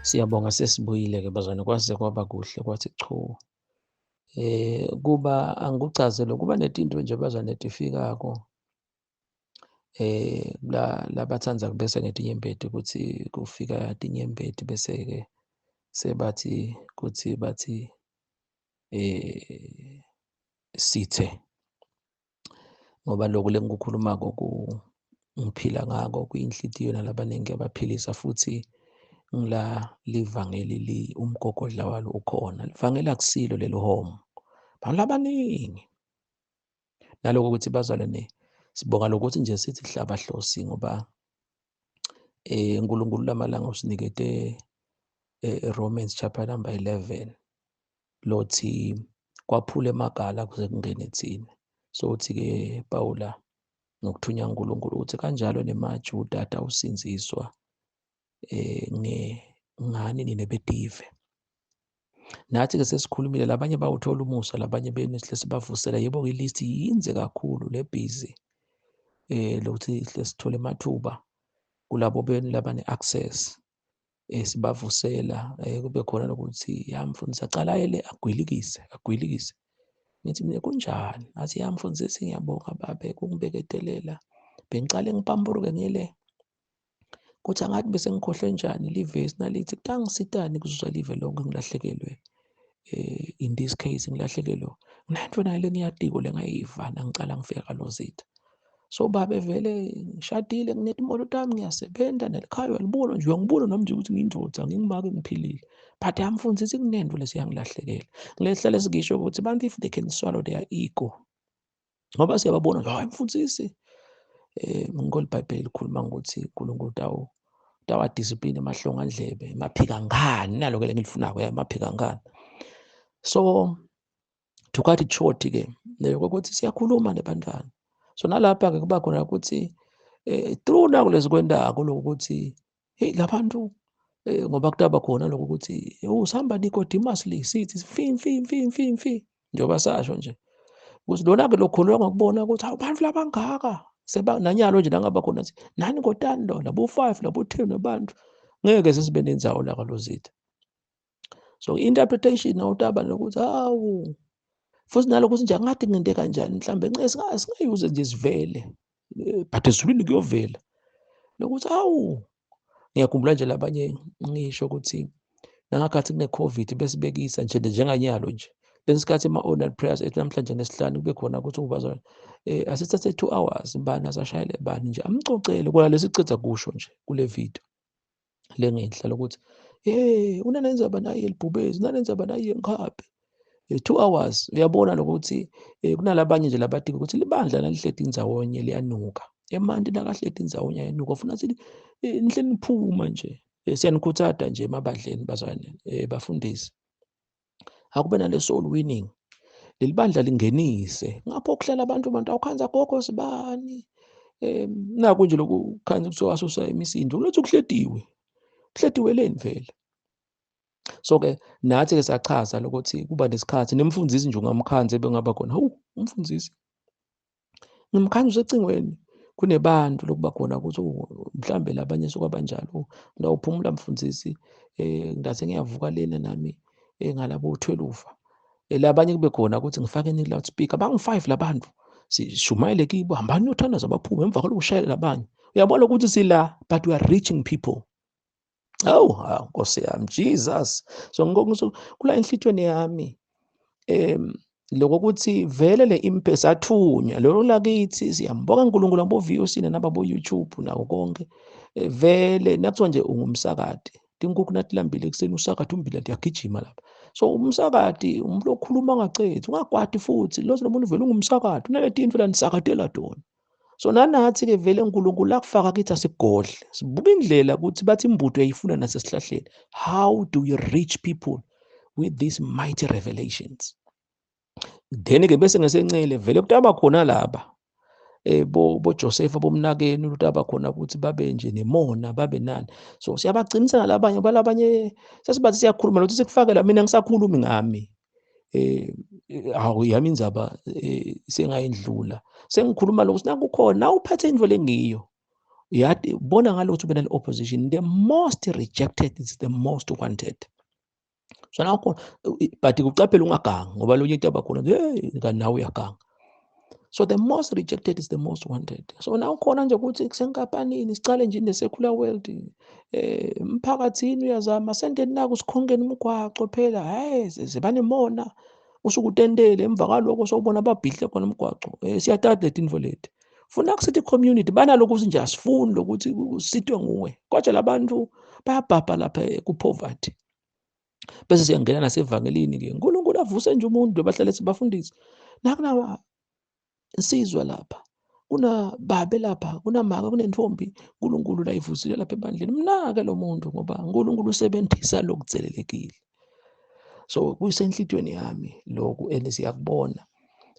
Siyabonga sesibuyile-ke bazalwane kwaze kwaba kuhle kwathi chu. Kuba angikuchazele kuba netinto nje bazalwane tifikako la labatsandza kubese ngetinyembeti ukuthi kufika tinyembeti bese-ke sebathi kuthi bathi sithe. Ngoba lokhu lengikukhulumako ngiphila ngako kuyinhlitiyo nalabaningi abaphilisa futhi ngila livangeli li umgogodla walo ukhona. Livangeli akusilo leli home. Bantu labaningi naloko ukuthi bazalwane sibonga lokuthi nje sithi hlaba hlosi ngoba uNkulunkulu lamalanga usinikete Romans chapter number 11 lothi kwaphula emagala kuze kungene thina. So uthi-ke Pawula ngokuthunywa uNkulunkulu ukuthi kanjalo nemaJuda atawusindziswa ngani nina betive. Nathi-ke sesikhulumile labanye bawuthola umusa labanye benu sihle sibavusela. Yebo-ke ilist yinze kakhulu le busy lokuthi sihle sithole amathuba kulabo benu labane-access sibavusela kube khona nokuthi ya mfundisi acala ayele agwilikise agwilikise. Ngithi mina kunjani? Athi ya mfundisi ngiyabonga babe kungibeketelela, bengicale ngipamburuke ngile kuthi angathi bese ngikhohlwe njani livesi nalithi kutangisitani kuzuza live lonke ngilahlekelwe in this case ngilahlekelwe nginento nayo lengiyatiko lengayiva nangicala ngifika kalozitha. So babe vele ngishadile nginetimoto tami ngiyasebenza nelikhaya uyalibona nje uyangibona nami nje ukuthi ngiyindoda ngingimake ngiphilile but yamfundisa kunento lesiyangilahlekela ngilehlale sikisho ukuthi abantu if they can swallow their ego ngoba siyababona nje hayi mfundisi ngikho iBhayibheli likhuluma ngokuthi uNkulunkulu tawo tawadiscipline emahlongandlebe emaphika ngani nalo ke lengilifunako emaphika ngani. So to cut it short ke leyo ukuthi siyakhuluma nebantwana. So nalapha ke kuba khona ukuthi through naku lesikwendako lokuthi hey labantu ngoba kutaba khona lokho ukuthi usihamba Nicodemus le sithi fi fi fi fi fi njengoba sasho nje ukuthi lona ke lokholwa ngokubona ukuthi awu bantu labangaka seba nanyalo nje nangaba khona sithi nani ngotani lo labo 5 labo 10 nabantu ngeke sesibe nendzawo la kalozitha. So interpretation awutaba nokuthi hawu futhi nalokho nje angathi ngente kanjani mhlambe nce singayuze nje sivele but ezulwini kuyovela lokuthi hawu. Ngiyakhumbula nje labanye ngisho ukuthi nangakhathi kune-COVID besibekisa nje njenganyalo nje lesikhathi ama-online prayers ethu namhlanje nesihlanu kube khona ukuthi ubazalwane asithathe 2 hours bani asashayele bani nje amcocele kona lesiceda kusho nje kule video lengenhla lokuthi hey unanenza banaye elibhubezi unanenza banaye enkhabe 2 hours. Uyabona lokuthi kunalabanye nje labadinga ukuthi libandla nalihleti indzawonye liyanuka emanti nakahleti indzawonye ayanuka funa sithi nihle niphuma nje. Siyanikhuthada nje emabandleni bazalwane bafundisi akube nale soul winning leli bandla lingenise ngapho kuhlala abantu bantu awukhanza gogo sibani naku nje lokukhanza kuthiwa asusa imisindo lethu kuhlediwe kuhlediwe leni vele. So ke nathi ke sachaza lokuthi kuba nesikhathi nemfundisi nje ungamkhanza ebengaba khona hawu umfundisi ngimkhanza usecingweni kunebantu lokuba khona ukuthi mhlambe labanye suka banjalo ngawuphumula mfundisi ngase ngiyavuka lena nami ngalabo 12 labanye kube khona ukuthi ngifake ni loudspeaker bangu-5 labantu sishumayele kibo hambani niyothandaza baphume emva kwalokho ushayele labanye. Uyabona ukuthi sila but we are reaching people. Awu Nkosi yami Jesus. So ngikho kula enhlitweni yami lokho ukuthi vele le impe sathunywa lolo lakithi siyambonga uNkulunkulu abo VOC nababo YouTube nako konke vele nakuthiwa nje ungumsakati tinkukhu natilambile ekuseni usakati umbila liyagijima lapha. So umsakati umuntu okhuluma angacethi ungakwati futhi lo muntu vele ungumsakati unaletinto lanisakatela tona. So nanathi ke vele uNkulunkulu akufaka kithi asigodle sibuka indlela ukuthi bathi imbuto uyayifuna nasesihlahleni. How do you reach people with these mighty revelations? Then ke bese ngesencele vele kutaba khona laba bo Joseph bomnakenu kutaba khona ukuthi babe nje nemona babe nani. So siyabagcinisa nalabanye balabanye sesibathi siyakhuluma lokuthi sikufakela mina ngisakhulumi ngami awu yami indzaba sengayindlula sengikhuluma lokho nakukhona uphethe into lengiyo. Yati bona ngalokho ube nale opposition, the most rejected is the most wanted. So nakho, but kucaphela ungagangi, ngoba lonye into abakhona, hey, kanti nawe uyaganga. So the most rejected is the most wanted. So now khona nje ukuthi kusenkampanini sicale nje ne-secular world, emphakathini uyazama sendeni naku sikhongeni umgwaco phela, hayi sebanemona, usuke utendele emva kwaloko sowubona babhihle khona umgwaco. Siyatata letinto leti funa kusithi community banalokhu nje, asifuni lokuthi usitwe nguwe, kodwa labantu bayabhabha lapha ku-poverty. Bese siyangena nasevangelini ke, uNkulunkulu avuse nje umuntu bahlale sibafundise nakunawa insizwa lapha, kuna babe lapha, kunamaka, kunentombi uNkulunkulu la ivusile lapha ebandleni. Mnake lo muntu, ngoba uNkulunkulu usebenzisa lokutselelekile. So kusenhlitweni yami lokhu and siyakubona.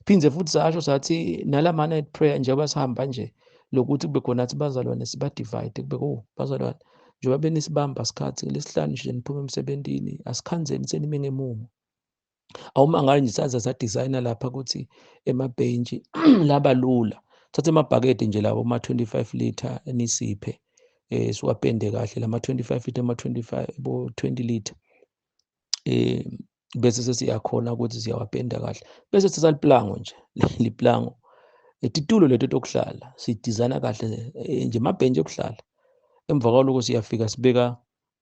Phindze futhi sasho sathi nalama night prayer, njengoba sihamba nje lokuthi kube khona athi bazalwane siba-divide, kube oh bazalwane, njengoba benisibamba sikhathi lesihlanu nje niphuma emsebentini, asikhanzeni senime ngemumo. Awumangali nje saze sadizayina lapha ukuthi emabhentshi laba lula, thatha amabhakede nje lawo ma-25 liter, nisiphe siwapende kahle lama 25 liter, ama 25 bo 20 liter, bese sesiyakhona ukuthi siyawapenda kahle, bese sithatha liplango nje, liplango titulo leto tokuhlala, sidizayina kahle nje amabhentshi okuhlala. Emva kwaloko siyafika sibeka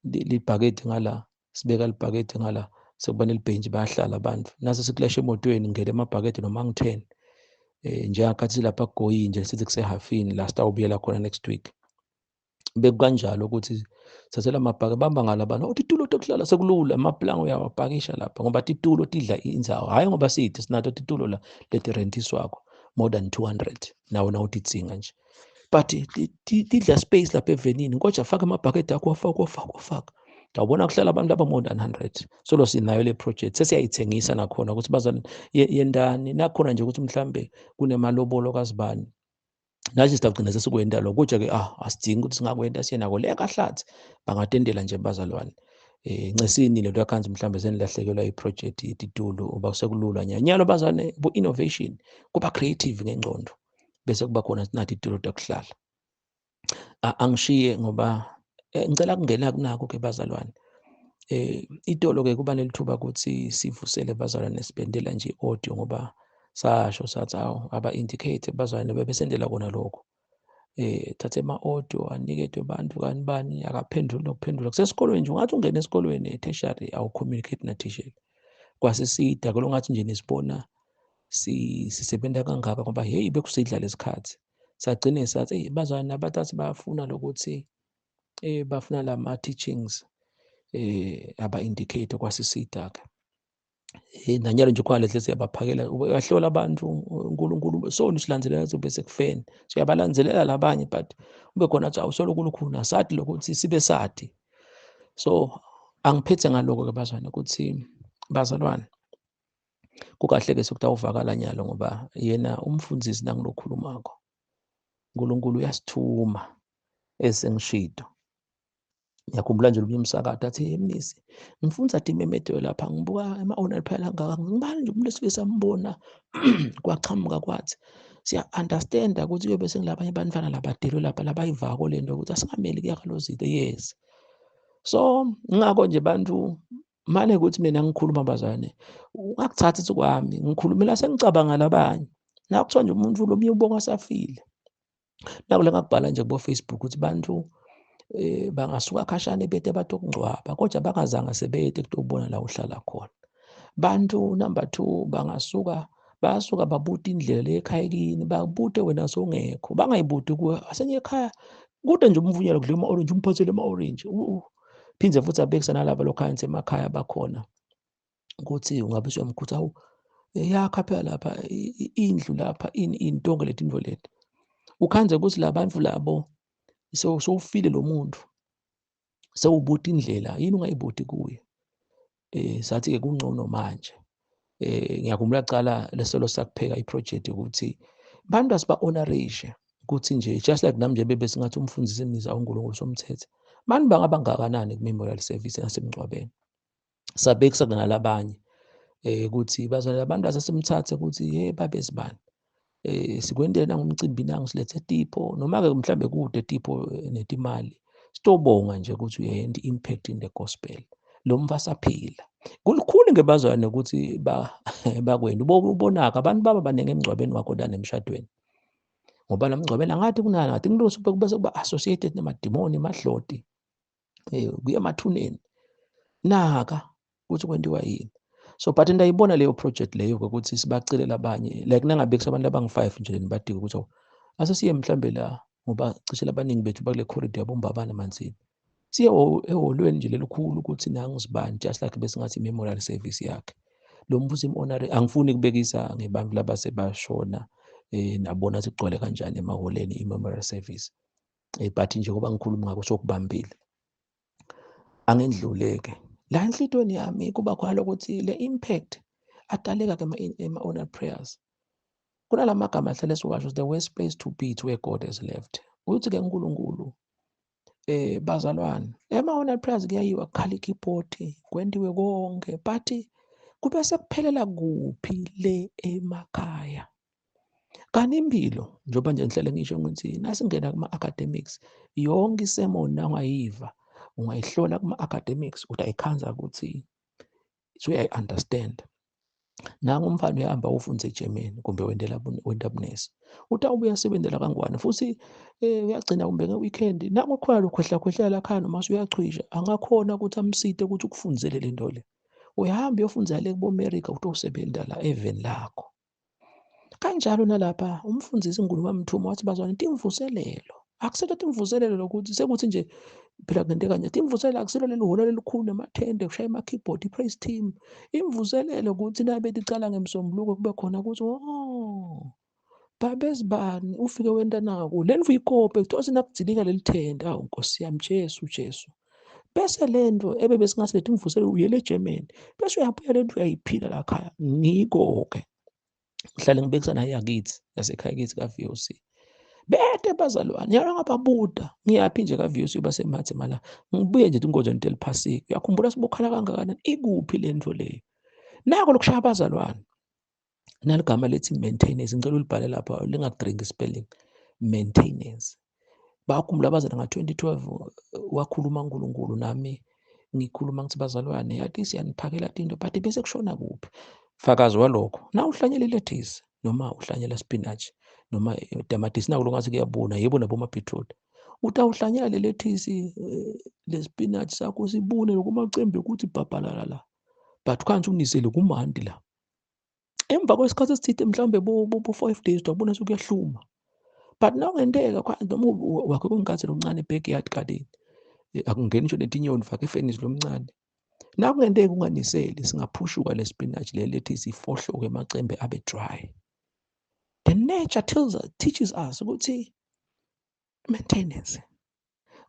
libhakede ngala, sibeka libhakede ngala, sekuba nelibhentshi, bayahlala abantu. Nase sikulasha emotweni, ngene emabhakede noma ngu-10, njengakhathi lapha kugoyi nje sithi kusehafini la sitawubuyela khona next week. Bekukanjalo ukuthi thathela amabhake, bamba ngala abantu, uthi titulo tokuhlala sekulula, amaplango uyawapakisha lapha, ngoba titulo tidla indzawo. Hhayi ngoba sithi sinato titulo la letirentiswako more than 200, nawo nawutidzinga nje, but tidla space lapha evenini. Kodwa faka amabhakede akho, wafaka, wafaka, wafaka, awubona kuhlala abantu aba more than 100. Solo sinayo le project, sesiyayithengisa nakhona ukuthi bazalwane yendani nakhona nje ukuthi mhlambe kunemalobolo kazibani, nathi sitagcina sesikwenta lokho. Kodwa-ke ah asidingi ukuthi singakwenta, siye nako le kahlathi, bangatendela nje bazalwane. Ncesini lento yakhanzi mhlambe senilahlekelwa i-project yetitulo, uba sekulula nyanyalo bazalwane, bu-innovation, kuba creative ngengcondo, bese kuba khona sinathi itulo takuhlala. Angishiye ngoba ngicela kungena kunako ke bazalwane. Itolo ke kuba nelithuba ukuthi sivusele bazalwane, sibendela nje audio, ngoba sasho sathi awu aba indicate bazalwane bebesendela kona lokho, thatha ama-audio aniketwe abantu kani bani, akaphenduli nokuphendula. Kusesikolweni nje, ungathi ungena esikolweni e-tertiary, awu-communicate nathishela kwasisida ke, longathi nje nisibona sisebenza kangaka, ngoba hey bekusidla lesikhathi. Sagcine sathi hey bazalwane, nabantu bayafuna lokuthi bafuna lama teachings, aba indicate kwasisida ke. Nanyalo nje khona lehle siyabaphakela, uyahlola abantu uNkulunkulu sona silandzelela bese kufeni, siyabalandzelela labanye, but ube khona athi awusolo kulukhulu asathi lokuthi sibe sathi. So angiphethe ngaloko ke bazalwane, ukuthi bazalwane kukahle ke sokutawuvakala nyalo, ngoba yena umfundisi nangilokhulumako uNkulunkulu uyasithuma esengishito. Ngiyakhumbula nje olunye umsakazo athi, "Mnisi, ngifundisa timemetelo lapha, ngibuka ema-owner phela angaka, ngibani nje umuntu esike sambona kwachamuka kwathi siya-understanda ukuthi kuyobe sengilabanye abantwana labadelwe lapha labayivako le nto ukuthi asingameli kuya kalozito." Yes, so ngakho nje bantu mane ukuthi mina ngikhuluma bazalwane, ungakuthathi kwami, ngikhulumela sengicabanga labanye. Nakuthiwa nje umuntu lomunye ubonga safile, nakule ngakubhala nje kubo Facebook ukuthi bantu bangasuka khashane bete batokungcwaba, kodwa bangazange sebete kutobona la uhlala khona. Bantu number 2 bangasuka, bayasuka babuta indlela le ekhaya kini, babute wena songekho, bangayibuti kuwe asenye ekhaya kude nje, umvunyelwa kudliwa ama-orange, umphathele ama-orange. Phindze futhi abekisa nalaba lokhansi emakhaya bakhona ukuthi ungabe usuyamkhutha, awu yakha phela lapha indlu lapha ini ini tonke letinto leti, ukhandze ukuthi labantu labo sowufile lo muntu, sewubuta indlela, yini ungayibuti kuye? Sathi ke kungcono manje. Ngiyakhumbula kucala lesolo sakupheka iproject ukuthi bantu asiba honorishe, ukuthi nje just like nami nje bebe singathi umfundisi emiza uNkulunkulu somthetho, bantu bangaba ngakanani ku memorial service nasemngcwabeni. Sabekisa nalabanye ukuthi bazalwane abantu asesimthathe ukuthi hey babe sibani. Sikwentele nangumcimbi nangu silethe tipho noma-ke mhlambe kude tipho netimali. Sitobonga nje ukuthi uyayenta i-impact in the gospel. Lo mfana aphila. Kulukhuni ke bazalwane ukuthi bakwenda. Ubonaka abantu baba baningi emngcwabeni wakho la nemshadweni. Ngoba la mngcwabeni angathi kunani ngathi ngilose bese kuba associated namadimoni emadloti. Kuya emathuneni. Naka ukuthi kwentiwa yini. So but ndayibona leyo project leyo ukuthi sibacelela abanye like nangabe kusabantu abangu-5 nje nibadike ukuthi asesiye mhlambe la ngoba cishe labaningi bethu bakule corridor yabombabana manzini. Siye ehholweni nje lelikhulu ukuthi nangu sibani just like besingathi memorial service yakhe. Lo mbuso im-honor angifuni kubekisa ngebantu labasebashona nabona sigcwele kanjani emahholeni i-memorial service. But njengoba ngikhuluma ngakho sokubambile. Angendluleke. La enhlitweni yami kuba khona lokuthi le impact adaleka ke ema-honor prayers. Kunalamagama ahlale siwasho, the worst place to be is where God has left. Uthi ke uNkulunkulu bazalwane ema-honor prayers kuyayiwa kukhala i-keyboard kwentiwe konke but kube sekuphelela kuphi le emakhaya. Kanti impilo njengoba nje ngihlale ngisho ngithi nasingena kuma-academics yonke isermon nawungayiva ungayihlola kuma-academics utayikhanza ukuthi uyayi-understand. Nangu umfana uyahamba ufundza eGermany kumbe wendela wenda bunesi. Utawubuya asebenzela kangwane futhi uyagcina kumbe nge-weekend nangu khona lokhwehla khwehlela lakhaya noma usuyachwisha angakhona ukuthi amsite ukuthi ukufundzele le nto le. Uyahamba uyofundzela le kubo-America utosebenza la eveni lakho. Kanjalo nalapha umfundisi uNkulunkulu wamthuma wathi bazalwane timvuselelo. Akusetho timvuselelo lokuthi sekuthi nje phela ngento kanje timvuselelo akusilo leli hhola lelikhulu nemathende kushaya ama-keyboard i-praise team. Imvuselelo ukuthi nabe icala ngemsombuluko kube khona ukuthi oh babezibani ufike wenta naku le ndlu ikope kuthiwa sinakudzilika leli thende. Awu Nkosi yami Jesu Jesu. Bese lento ebe besingathi lethi imvuselelo uyele eGermany bese uyabuya lento uyayiphila la khaya. Ngiko-ke ngihlale ngibekisa naye yakithi yasekhaya kithi ka-VOC. Bete bazalwane yalo ngababuda ngiyaphi nje ka-VOC basemathe mala ngibuye nje inkonzo nto eliphasika. Uyakhumbula sibokhala kangakanani ikuphi le nto leyo? Nako lokushaya abazalwane. Naligama lethi maintenance ngicela ulibhale lapha lingakudrinki spelling maintenance. Bakhumbula abazalwane nga-2012 wakhuluma uNkulunkulu nami ngikhuluma ngithi bazalwane yathi siyaniphakela tinto but bese kushona kuphi? Fakazi walokho na uhlanyela ilethisi noma uhlanyela spinach noma tamatisi nakulo ngathi kuyabuna yebo nabo ma-beetroot. Utawuhlanyela le lethisi le spinach sakho sibune lokumacembe ukuthi bhabhalala la but khanti unisele kumandi la. Emva kwesikhathi esithide mhlawumbe bo 5 days uyabona sekuyahluma. But nawungenteka kwanti noma wakhe kungathi lomncane backyard garden akungeni ngisho netinyoni faka ifenisi lomncane. Nakungenteka unganiseli singaphushuka le spinach le lethisi ifohloke emacembe abe dry. The nature tells us, teaches us ukuthi maintenance.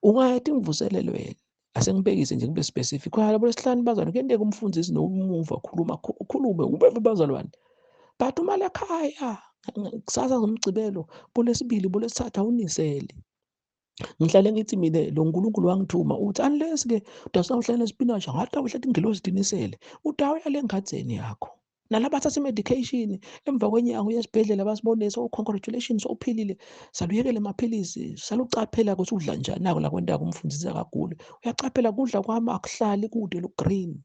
Ungaya imvuselelweni asengibekise nje kube specific. Khona labo lesihlanu bazalwane kuyenteka umfundisi nomuva khuluma ukhulume ubeve bazalwane. But uma lekhaya kusasa ngomgcibelo bolesibili bolesithathu awuniseli. Ngihlale ngithi mina lo uNkulunkulu wangithuma uthi unless ke udawuhlala spinach ngathi awuhlala ingelosi dinisele utawuya le ngadzeni yakho. Nalaba bathatha i-medication emva kwenyanga uya esibhedlela basibone so congratulations sowuphilile saluyekele amaphilisi salucaphela ukuthi udla njani nako la kwentaka umfundisi akagule uyacaphela kudla kwami akuhlali kude lo green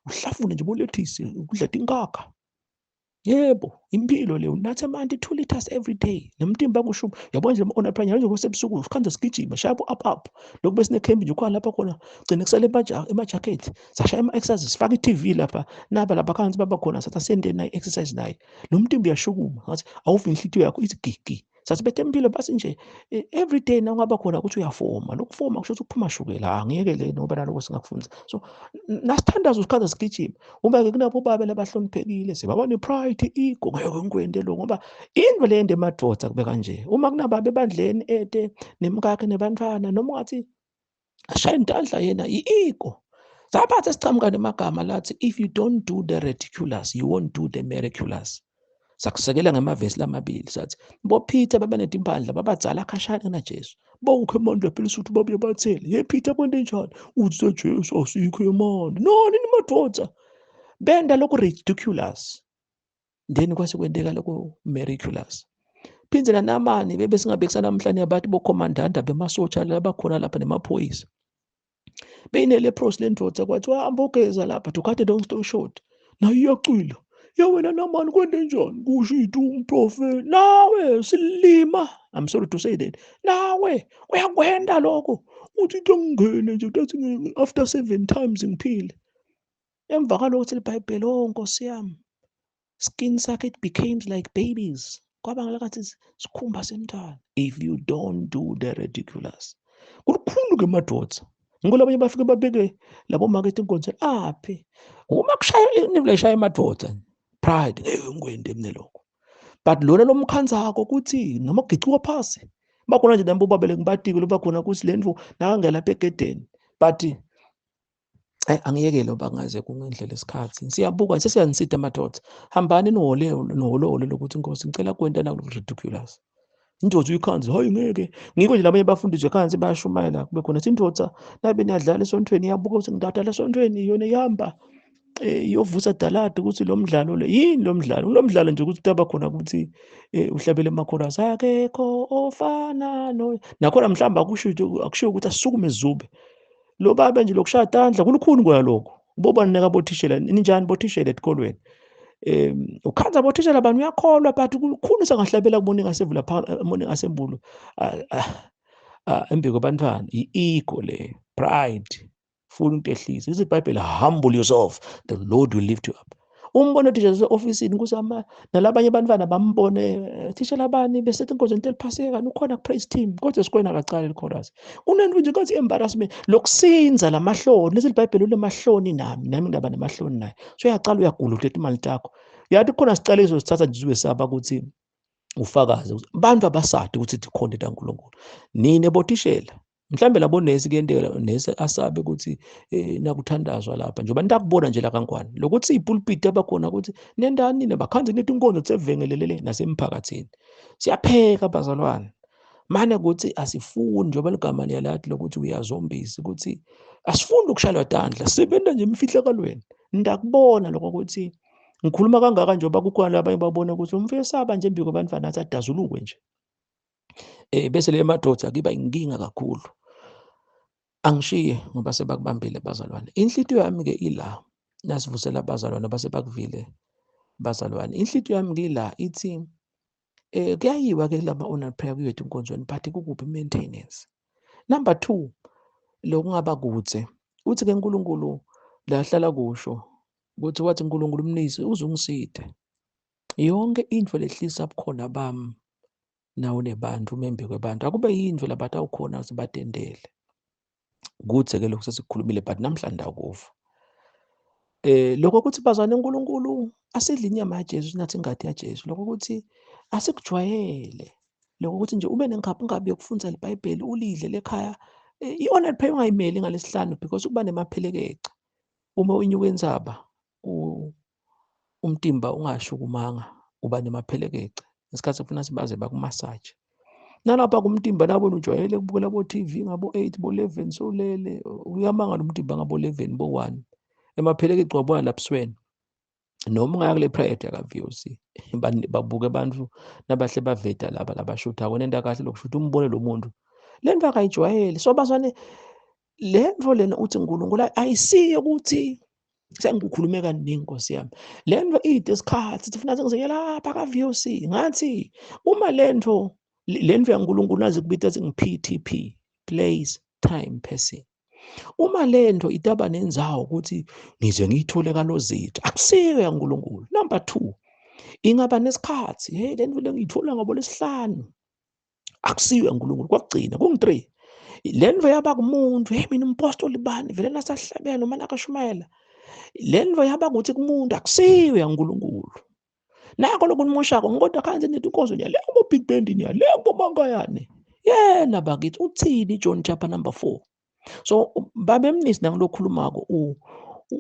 uhlafune nje bolethisi ukudla tinkakha. Yebo impilo le unatha amanti 2 liters every day nomtimba kushuma uyabona nje ona phela nje kusebusuku usikhanza sigijima shaya up up lokhu besine camp nje khona lapha khona gcina kusale ema jacket sashaya ama exercise sifaka i-TV lapha naba lapha khansi baba khona sathi asende naye exercise naye lo mtimba uyashukuma ngathi awuvi inhlitiyo yakho ithi gigi sathi bethe impilo basi nje every day na ungaba khona ukuthi uyafoma lokufoma kusho ukuthi kuphuma shukela angiyeke le ngoba naloko singakufundisa so nasithandaza usikhanza sigijima uma ke kunabo baba labahloniphekile sibaba ne-pride ego ngeke ngikwente lo ngoba into le ende emadoda kube kanje uma kunababa ebandleni ete nemkakhe nebantwana noma ungathi ashaya intandla yena i-ego saphatha sichamuka nemagama lathi if you don't do the ridiculous you won't do the miraculous. Sakusekela ngamavesi lamabili sathi boPeter babenetimphandla babadzala khashana naJesu bonke amandla phela ukuthi babuye bathele hey Peter bonke njani uthi Jesu asikho emandla no nini madoda benda lokhu ridiculous then kwase kwenteka lokhu miraculous. Phindze naNamani bebe singabekisa namhlanje abathi bokhomandanda bemasotsha labakhona lapha nemaphoyisa. Beyine-leprosy le ndvodza, kwathiwa hamba ugeza lapha, to cut a long story short. Nayo iyacwila. Ya wena Namani kwente njani? Kusho itu umprofeti. Nawe silima. I'm sorry to say that. Nawe uyakwenda lokho. Uthi into ngingene nje uthi after 7 times ngiphile. Emva kwalokho thi iBhayibheli, oh Nkosi yami, skin sakhe it became like babies. Kwaba ngakathi sikhumba semntwana. If you don't do the ridiculous. Kulikhulu ke madoda. Ngoba abanye bafike babeke labo market inkonzo aphi. Uma kushaya inivula ishaya emadoda. Pride ngeke ngikwende mina lokho. But lona lomkhanzako ukuthi noma kugiciwa phasi. Bakhona nje nabo babele ngibatike loba khona ukuthi lendlu nakangela lapha egedeni. But angiyekele uba ngaze kungendlela isikhathi. Siyabuka sesiyanisida madoda. Hambani nihole niholole lokuthi Nkosi ngicela kwenta naku ridiculous. Indoda uyikhanzi hayi ngeke. Ngikho nje labanye bafundiswe khanzi bayashumayela kube khona indoda nabe niyadlala esontweni iyabuka ukuthi ngidadala esontweni yona ihamba iyovusa daladi ukuthi lo mdlalo le yini lo mdlalo lo mdlalo nje ukuthi utaba khona ukuthi uhlabele emakhorasi akekho ofana no nakhona mhlawumbe akusho akushiwo ukuthi asukume zube lo baba nje lokushaya tandla kulukhuni kwalokho boba neka bothishela ninjani bothishela esikolweni ukhanza bothishela abantu uyakholwa but kukhulu sengahlabela kubona ngasevula morning assembly embi kwabantwana i-ego le pride funa into ehlisa. Ithi iBhayibheli, humble yourself, the Lord will lift you up. Umbone thisha ese-ofisini kusama nalabanye abantwana bambone thisha labani besethi inkonzo into eliphaseka ukhona ku-praise team kodwa esikoleni akacali lichorus. Kunento nje ngathi embarrassment lokusinza lamahloni lesi iBhayibheli unemahloni nami nami ngaba nemahloni naye. So uyacala uyagula uthethe imali takho. Yathi khona sicalekiso sithatha nje uwesaba ukuthi ufakaze abantu abasadi ukuthi tikhonde taNkulunkulu. Nine bothishela mhlambe labo nesi kuyenteka nesi asabe ukuthi nakuthandazwa lapha njengoba nitakubona nje la kaNgwane lokuthi ipulpit abakhona ukuthi nendani nine bakhanze nithi inkonzo tsevengelelele nasemphakathini. Siyapheka bazalwane mane ukuthi asifuni njengoba ligama liyalathi lokuthi we are zombies ukuthi asifuni ukushalwa tandla sibenda nje emfihlakalweni. Ndakubona lokho ukuthi ngikhuluma kangaka njengoba kukhona labanye babona ukuthi umfesaba nje embiko abantwana athi adazulukwe nje. Bese le madoda kiba inkinga kakhulu. Angishiye ngoba sebakubambile bazalwane. Inhlitiyo yami ke ila nasivusela abazalwane basebakuvile bazalwane. Inhlitiyo yami ke ila ithi kuyayiwa ke lama honor prayer kuyethu inkonzweni but kukuphi maintenance. Number 2 lokungaba kude uthi ke uNkulunkulu lahlala kusho ukuthi wathi uNkulunkulu umnisi uzungiside yonke into lehlisa bukhona bami nawo nebantu umembe kwebantu akube yinto labantu awukhona ukuthi batendele kude ke lokho sesikhulumile but namhlanje akuva lokho ukuthi bazwane uNkulunkulu asidle inyama yaJesu sinathi ingadi yaJesu lokho ukuthi asikujwayele lokho ukuthi nje ube nengabi yokufunda iBhayibheli ulidle lekhaya i-honor prayer ungayimeli ngalesihlanu because kuba nemaphelekece uma unyuka intsaba umtimba ungashukumanga uba nemaphelekece ngesikhathi kufuna sibaze bakumassage nalapha kumtimba nabona ujwayele ukubukela bo TV ngabo 8 bo 11 solele uyamanga umtimba ngabo 11 bo 1 emaphelekece wabona lapsweni noma ungaya kule private yaka VOC babuke abantu nabahle baveta laba labashutha wena kahle lokushutha umbone lo muntu lento akayijwayele. So bazwane lento lena uthi uNkulunkulu ayisiye ukuthi sengikukhulume kaningi Nkosi yami lento ide isikhathi sifuna sengizeke lapha ka VOC ngathi uma lento yaNkulunkulu nazi kubita ukuthi ngi PTP place time person uma lento itaba nenzawo ukuthi ngize ngiyithole kalozitha akusiyo yaNkulunkulu. Number 2 ingaba nesikhathi hey lento lengiyithola ngabo lesihlanu akusiyo yaNkulunkulu kwakugcina kungu 3 lento yaba kumuntu hey mina umpostoli bani vele nasahlabela noma nakashumayela lento yaba ukuthi kumuntu akusiyo yaNkulunkulu. Nako lokunimoshako ngodwa khanze nithi inkonzo niya le kubo big band niya le kubo bankayane yena bakithi uthini John chapter number 4. So babemnisi nangilokhulumako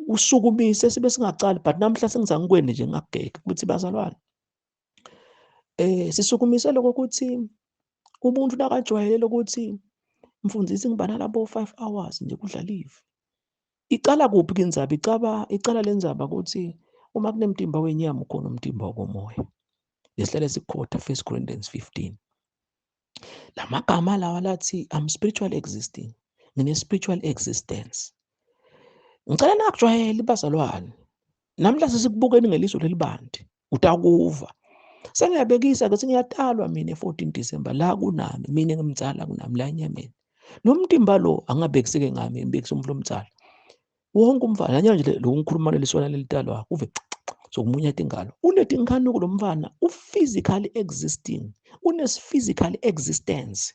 usukumise sibe singacali but namhla sengizangikwende nje ngakugeka ukuthi bazalwane sisukumise lokho ukuthi umuntu nakajwayele ukuthi mfundisi ngibana labo 5 hours nje kudla live. Icala kuphi kindzaba? Icala lenzaba ukuthi uma kunemtimba wenyama ukhona umtimba wokomoya. Lesihlale sikhotha 1 Corinthians 15. Lamagama lawa lathi I'm spiritually existing. Ngine spiritual existence. Ngicela ningakujwayeli bazalwane. Namhla sesikubukeni ngeliso lelibanti. Utakuva. Sengiyabekisa ke sengiyatalwa mina 14 December la kunami mina ngimdzala kunami la enyameni. Lo mtimba lo angabekiseke ngami ngibekisa umuntu lomdzala. Wonke umfana nanyana nje lo ngikhuluma leliswana lelitalwa kuve sokumunya tingalo. Unetinkanuko lo mfana u-physically existing. Une-physical existence.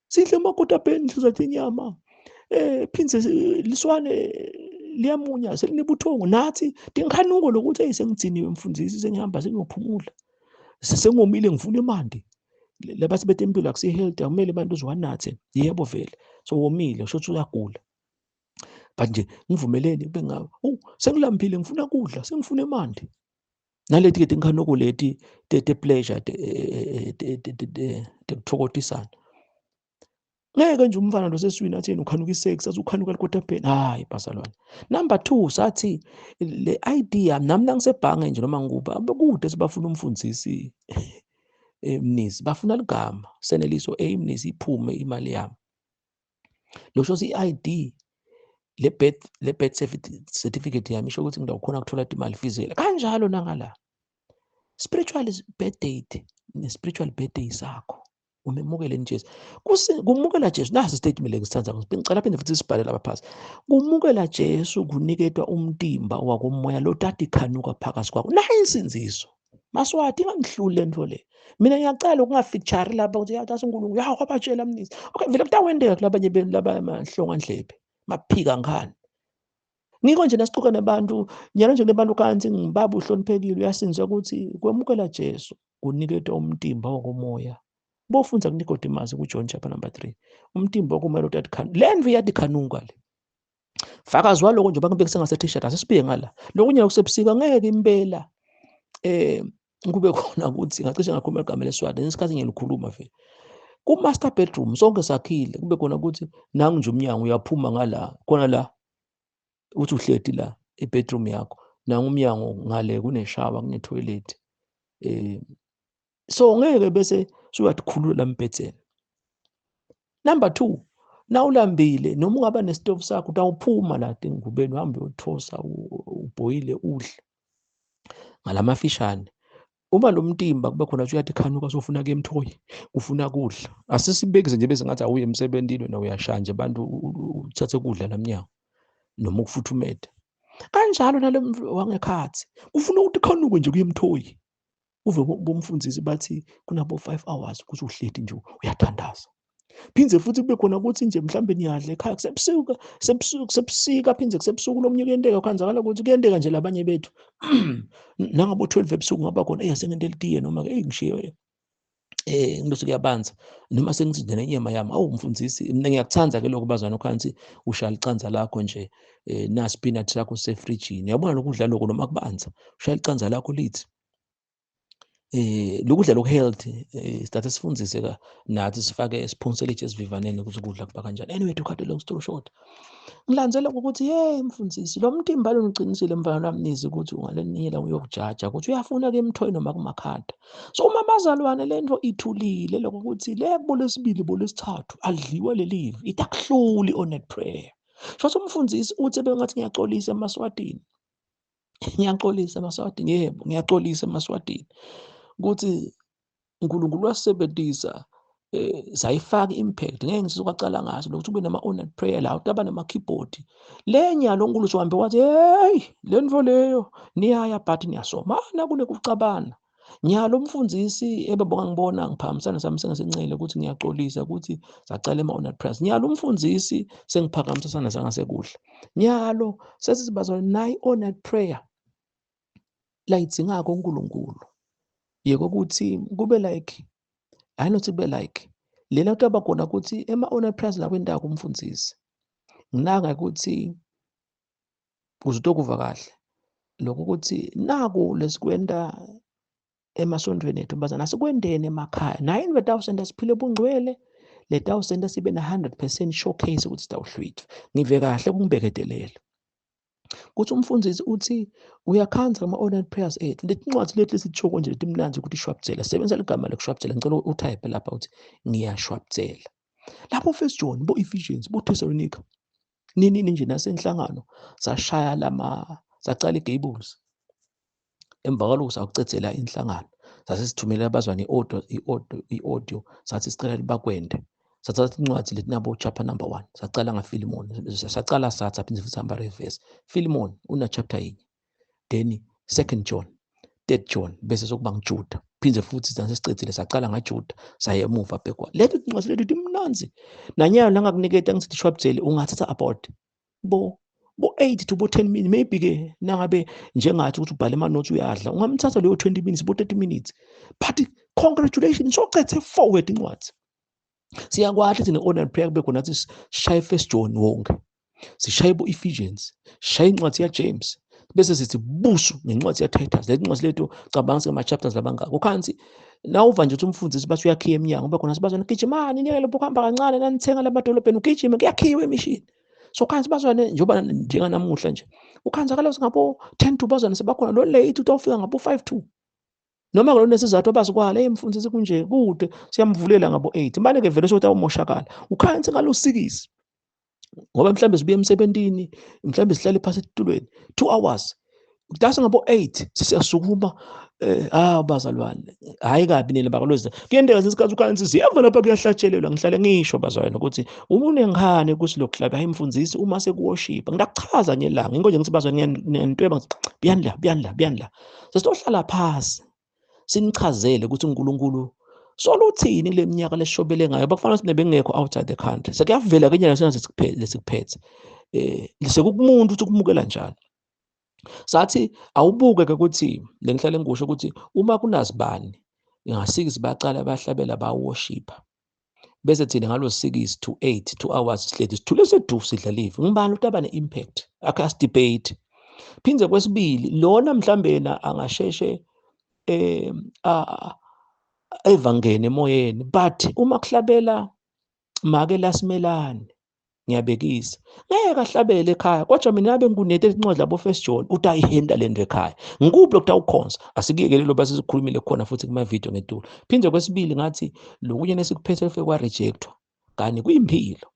Sidle emakotapeni sidla inyama. Phindze liswane liyamunya selinebuthongo nathi tinkhanuko lokuthi hey sengigciniwe mfundisi sengihamba sengiyophumula. Sengomile ngifuna emanti. Labathi betempilo akusi healthy akumele abantu uziwanathe. Yebo vele. So womile usho ukuthi uyagula. But nje ngivumeleni kube ngawe. Oh sengilambile ngifuna kudla sengifuna emanti. Naleti ke tinkhanuko leti te pleasure tekuthokotisana. Ngeke nje umfana lo seswini athi yena ukhanuka isex athi ukhanuka likotapeni. Hayi bazalwane. Number 2 sathi le idea nami nangisebhange nje noma ngikuba bekude sibafuna umfundisi Mnisi bafuna ligama Seneliso A Mnisi iphume imali yami. Lo sho i-ID le birth certificate yami isho ukuthi ngidawukhona ukuthola imali physically kanjalo nangala. Spiritual birth date ne spiritual birthday sakho. Umemukele Jesu. Kumukela Jesu nasi statement lengisithanda ngicela phinde futhi sibhale lapha phansi. Kumukela Jesu kuniketwa umtimba wakomoya lo tati khanuka phakathi kwakho. Nayi insindziso. Maswati ingangihluli lento le. Mina ngiyacela ukungafeature lapha ukuthi yathi uNkulunkulu ya wabatshela Mnisi. Okay vele kutawendeka kulabanye benu laba mahlonga ndlebe. Maphika ngani. Ngiko nje nasixoxa nabantu, nyalo nje kunabantu kanti ngibaba uhloniphekile uyasinzwa ukuthi kwemukela Jesu kuniketwa umtimba wokomoya. Bofundza kuNicodemus kuJohn chapter number 3. Umtimba wokomoya lo le ndlu iyatikhanuka le. Fakazi waloko nje bangibekise ngase t-shirt asisibuye ngala. Lokunye kusebusika ngeke impela kube khona ukuthi ngacishe ngakhuluma igama leSwati ngesikhathi ngiyalikhuluma vele. Ku master bedroom sonke sakhile kube khona ukuthi nangu nje umnyango uyaphuma ngala khona la uthi uhleti la ebedroom yakho nangu umnyango ngale kuneshawa kune toilet so ngeke bese suyathkhulula lambhedzeni. Number 2 nawulambile noma ungaba nesitofu sakho utawuphuma la tingubeni uhambe uyothosa ubhoyile udle ngalamafishane. Uma lo mtimba kube khona uyathi khanuka sofuna ke emthoyi ufuna kudla asisibekise nje bese ngathi awuye emsebenzini wena uyashaya nje abantu uthathe kudla lamnyango noma ukufuthumete kanjalo nalo wangekhathi ufuna ukuthi khanuke nje kuye emthoyi uve bomfundisi bathi kunabo 5 hours ukuthi uhleti nje uyathandaza. Phindze futhi kube khona ukuthi nje mhlambe niyadla ekhaya kusebusuku kusebusika phindze kusebusuku lomunye kuyenteka kwanzakala ukuthi kuyenteka nje labanye bethu nangabo 12 ebusuku ngaba khona hey sengente litiye noma ke ngishiye ngibese kuyabanza noma sengithi nje nenyama yami awu mfundisi mina ngiyakuthanda ke lokho bazwana ukhansi ushaya licanza lakho nje na spinach sakho sefrijini uyabona lokudla lokho noma kubanza ushaya licanza lakho lithi lokudla lokhu healthy sithathe sifundise ka nathi sifake siphonsele esivivaneni ukuthi ukudla kuba kanjani. Anyway to cut a long story short ngilandzela ukuthi hey mfundisi lo mtimba lo uqinisile mfana wamnizi ukuthi ungaleniyela uyokujaja ukuthi uyafuna ke emthoyi noma kumakhanda. So uma bazalwane lento ithulile lokho ukuthi le bolesibili bolesithathu adliwe lelive itakuhluli on that prayer. Shotha umfundisi uthi bengathi ngiyaxolisa emaswatini. Ngiyaxolisa emaswatini yebo ngiyaxolisa emaswatini ukuthi uNkulunkulu wasebenzisa sayifaka impact ngeke ngisizocala ngaso lokuthi ube nama online prayer la utaba nama keyboard le nyalo uNkulunkulu uhambe wathi hey lento leyo niyaya but niyasoma kunekucabana nyalo umfundisi ebebonga ngibona ngiphakamisana sami sengasencele ukuthi ngiyaxolisa ukuthi sacela ema online prayers nyalo umfundisi sengiphakamisa sana sangasekudla nyalo sesibazwa nayi online prayer la idzingako uNkulunkulu yeko ukuthi kube like hayi nothi kube like lena kutaba khona ukuthi ema online prayers la kwendako umfundisi nginaka ukuthi uzotokuva kahle lokho ukuthi naku lesikwenda emasontweni ethu bazana asikwendeni emakhaya naye invetawusenta siphile bungcwele letawusenta sibe na 100% showcase ukuthi sitawuhlwithwa ngive kahle kungibekedelela. Kuthi umfundisi uthi uyakhanza ama-online prayers ethu. Letincwadi leti lesitshoko nje letimnandzi ukuthi shwabdzela, sebenzisa ligama lekushwabdzela. Ngicela utype lapha uthi ngiyashwabdzela. Lapho First John, bo Ephesians, bo Thessalonica, nini nje nasenhlangano sashaya lama sacala iGables. Emva kwalokho sakucedzela inhlangano, sase sithumela abazwane i-audio sathi sicela bakwende. Sathatha incwadi letinabo chapter number 1, sacala ngaPhilemon, sacala sathi aphinde futhi hamba reverse. Philemon una chapter yinye, then Second John, Third John, bese sokuba nguJuda. Phinde futhi sasesicedzile sacala ngaJuda saya emuva bhekwa. Leto tincwadi leto timnandzi. Nanyalo nangakuniketa ngithi shwabdzele ungathatha about bo 8 to bo 10 minutes, maybe ke nangabe njengathi ukuthi ubhale ama notes uyadla, ungamthatha leyo 20 minutes bo 30 minutes. But congratulations, socethe forward incwadi. Siyakwazi thina online prayer kube khona nathi sishaye First John wonke, sishaye bo Ephesians, sishaye incwadi ya James, bese sithi busu ngencwadi ya Titus. Le ncwadi lethu cabanga singama chapters labangaka. Ukhansi nawuva nje ukuthi umfundisi bathi uyakhiya eminyango, kube khona sibazwana gijimani niyeke lapho kuhamba kancane nanithenga lamadolobheni ugijime kuyakhiwa emishini. So khansi bazwane njengoba njenganamuhla nje ukhansi akalozi ngabo 10 to bazwane sebakhona lo late utawufika ngabo 5 to noma ngalo nesizathu abazikwala, hey mfundisi kunje kude siyamvulela ngabo 8 manje ke vele sokuthi awumoshakala. Ukhansi ngalo 6 ngoba mhlambe sibuye emsebentini, mhlambe sihlale phansi esitulweni 2 hours kudasa ngabo 8 sisiyasukuma. Bazalwane hayi kabi nina bakalwezi kuyendeka isikhathi ukhansi siyeva lapha kuyahlatshelelwa. Ngihlale ngisho bazalwane ukuthi uma unengane kuthi lokuhlaba hayi mfundisi uma sekuworship ngiyakuchaza ngelanga inkonje ngithi bazalwane ngiyantweba ngithi buyani la buyani la buyani la, sesizohlala phasi sinichazele ukuthi uNkulunkulu soluthini kule minyaka leshobele ngayo. Bakufana ukuthi bengekho outside the country, sekuyavela ke nyana sengathi lesikuphethe sekukumuntu ukuthi ukumukela njani. Sathi awubuke ke ukuthi lengihlale ngikusho ukuthi uma kunazibani ngasiki bacala bahlabela baworship, bese thina ngalo 6 to 8 2 hours sihlezi sithule sedu sidla live, ngibani ukuthi aba ne-impact akhe debate. Phindze kwesibili lona mhlambe yena angasheshe evangene emoyeni, but uma kuhlabela make lasimelane ngiyabekisa ngeke ahlabele ekhaya, kodwa mina abe ngikunethe incwadi labo First John uthi ayihenda lento ekhaya ngikuphi lokhu awukhonza. Asikuyekele lo basikhulumile khona futhi kuma video ngetulo. Phinde kwesibili ngathi lokunye nesikuphethe kufike kwa rejectwa kani kuyimpilo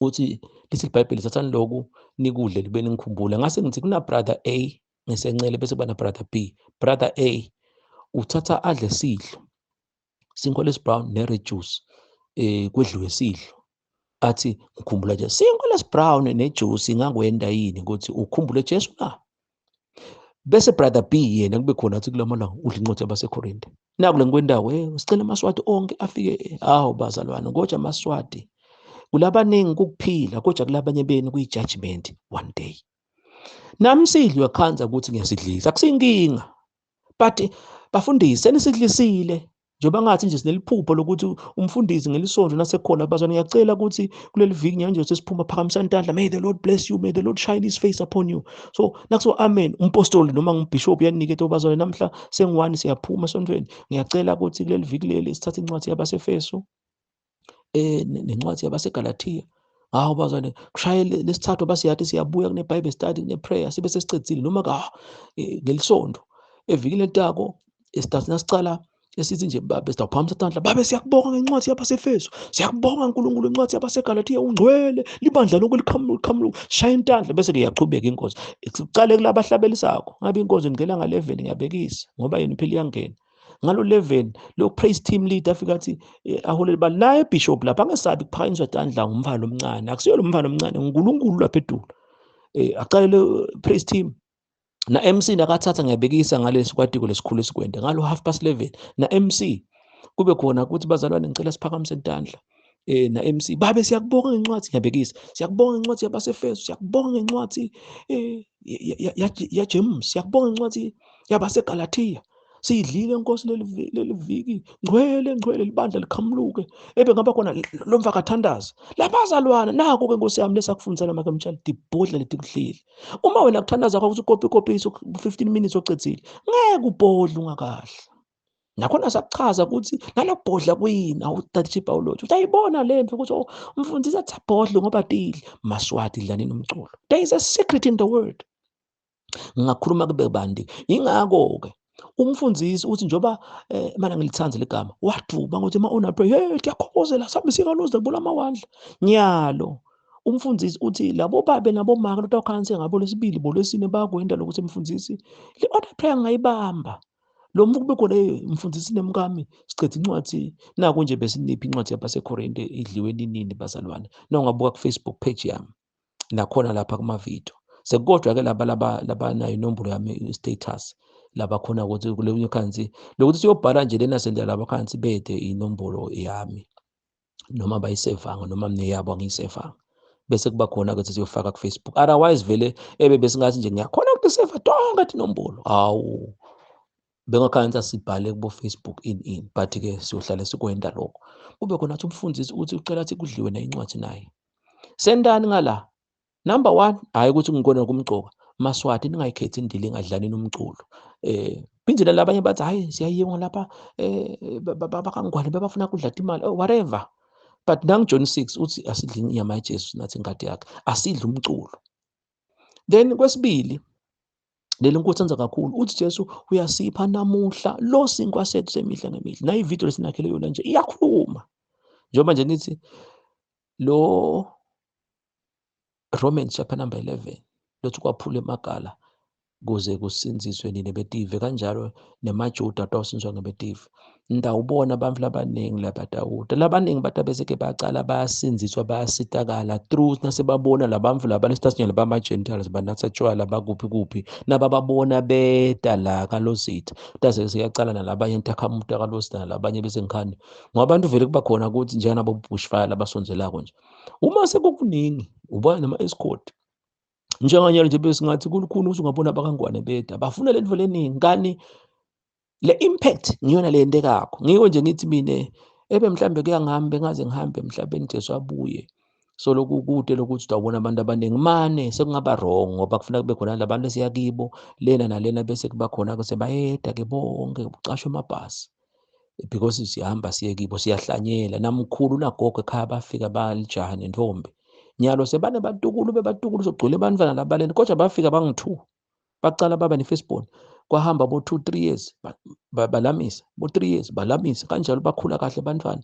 uthi lithi iBhayibheli thathani lokhu nikudle libe ningikhumbula. Ngase ngithi kuna brother A ngesencele bese kuba na brother B. Brother A uthatha adle sidlo sinkwa lesibrown ne red juice kwedliwe sidlo, athi ngikhumbula nje sinkwa lesibrown ne juice ingakwenda yini ukuthi ukhumbule Jesu na? Bese brother B yena kube khona athi kulamalanga udla incwadi yabaseKorinte. Naku lenkwendawo sicela amaswati onke afike. Hawu bazalwane, kodwa amaswati kulabaningi kukuphila, kodwa kulabanye benu kuyi judgment one day. Nami sidliwe khanza ukuthi ngiyasidlisa, akusinkinga, but bafundisi senisidlisile njengoba ngathi nje sineliphupho lokuthi umfundisi ngelisonto nasekhona bazwana ngiyacela ukuthi kuleli viki nje sesiphuma phakamisani intandla, may the Lord bless you, may the Lord shine his face upon you. So nakuso amen umpostoli noma ngumbishop uyaniketa bazwana namhla sengiwani siyaphuma esontweni, ngiyacela ukuthi kuleli viki leli sithathe incwadi yabaseFesu nencwadi yabaseGalatia. Hawu bazwane kushaye lesithathu basiyathi siyabuya kune Bible study kune prayer sibe sesicedzile noma ka ngelisonto evikini letako esithathu nasicala esithi nje babe sidawuphakamisa tandla, babe siyakubonga ngencwadi yabaseFesu, siyakubonga uNkulunkulu incwadi yabaseGalatia, ungcwele libandla lonke liqhamuka shaya intandla, bese ke iyachubeka inkosi sicale kulabahlabelisakho. Ngabe inkosi ngicela nga 11 ngiyabekisa ngoba yena phela iyangena ngalo 11 lo praise team leader afika athi aholele bani naye bishop lapha angesabi kuphakanyiswa tandla ngumfana omncane, akusiyo lo mfana omncane uNkulunkulu lapha edulu. Aqale le praise team na MC nakathatha ngiyabekisa ngalesi kwatiko lesikhulu esikwende ngalo 11:30 na MC kube khona ukuthi bazalwane ngicela siphakamise intandla na MC babe siyakubonga ngencwadi ngiyabekisa, siyakubonga ngencwadi yabaseFesu, siyakubonga ngencwadi ya James, siyakubonga ngencwadi yabaseGalatia, siyidlile inkosi leli viki, ngcwele ngcwele libandla liqhamuluke ebe ngaba khona lo mfakathandaza labazalwana. Naku ke nkosi yami lesakufundisana make mtshali dibhodla letikuhlile. Uma wena kuthandaza kwakho ukuthi ukopi kopisa 15 minutes ocedzile, ngeke ubhodle ungakahle. Nakhona sakuchaza ukuthi nalokubhodla kuyini awuthatha biology utayibona lento ukuthi oh, umfundisi athi abhodle ngoba tidle maswati dlanini umculo. There is a secret in the word. Ngingakhuluma kube bandi. Ingakho-ke umfundisi uthi njengoba eh, mana ngilithanda ligama waduba ngokuthi ma una pray hey kuyakhokozela sambe sikaluze kubula amawandla nyalo. Umfundisi uthi labo babe nabomake lotawukhanse ngabo lesibili bolwesine bakwenda lokuthi mfundisi le order prayer ngayibamba lo muntu kube khona mfundisi nemkami sicethe incwadi naku nje besiniphi incwadi yabaseKorinte idliwe ninini bazalwane. Nawungabuka ku Facebook page yami nakhona lapha kuma video sekukodwa ke laba laba labanayo inombolo yami status laba khona ukuthi kuleyo khansi lokuthi siyobhala nje lena sendela laba khansi bede inombolo yami noma bayisevanga noma mina yabo angiyisevanga, bese kuba khona ukuthi siyofaka ku Facebook. Otherwise vele ebe besingathi nje ngiyakhona ukuseva tonke tinombolo, hawu bengakhansi asibhale kubo Facebook in but ke siyohlala sikwenda lokho. Kube khona athi umfundisi uthi ucela athi kudliwe na incwadi naye. Sendani ngala number 1, hayi ukuthi ngikona kumgcoka maswati ningayikhethi indili ingadlali nomculo. Phinde labanye bathi hayi siyayiwa lapha bakangwane bebafuna kudla imali, oh, whatever. But nang John 6 uthi asidli inyama yaJesu nathi ingadi yakhe, asidli umculo. Then kwesibili leli nkuthenza kakhulu uthi Jesu uyasipha namuhla lo sinkwa sethu semihla ngemihla. Nayi video lesinakhele yona nje iyakhuluma. Njengoba nje ngithi lo Romans chapter number 11 lothi kwaphula emagala kuze kusinziswe nina betive kanjalo nemaJuda atawusinzwa ngebetive. Ndawubona abantu labaningi lapha Dawuda labaningi bathi bese ke bacala bayasinziswa bayasitakala through nasebabona labantu laba lesitasinyana bama Gentiles banatha tshwala bakuphi kuphi nabababona beta la kalozitha tase siyacala nalabanye ntakhamuta kalozitha nalabanye bese ngikhani ngoba abantu vele kuba khona ukuthi njenganabo bushfire labasonzelako nje uma sekukuningi ubona nama escort njenganyalo nje besingathi kulukhuni ukuthi ungabona abakangwane beda bafuna lento leningi kani le impact ngiyona le nto kakho. Ngiko nje ngithi mina ebe mhlambe kuyangihambe ngaze ngihambe emhlabeni Jesu abuye so lokhu kude lokuthi utawubona abantu abaningi mane sekungaba wrong ngoba kufuna kube khona labantu esiyakibo lena nalena bese kuba khona ke sebayeda ke bonke kucashwe amabhasi because sihamba siye kibo siyahlanyela. Namkhulu nagogo ekhaya bafika balijaha nentombi nyalo sebane batukulu bebatukulu sogcwele abantwana labaleni kodwa bafika bangu-2 bacala baba ne-firstborn kwahamba bo 2 3 years balamisa bo 3 years balamisa kanjalo bakhula kahle abantwana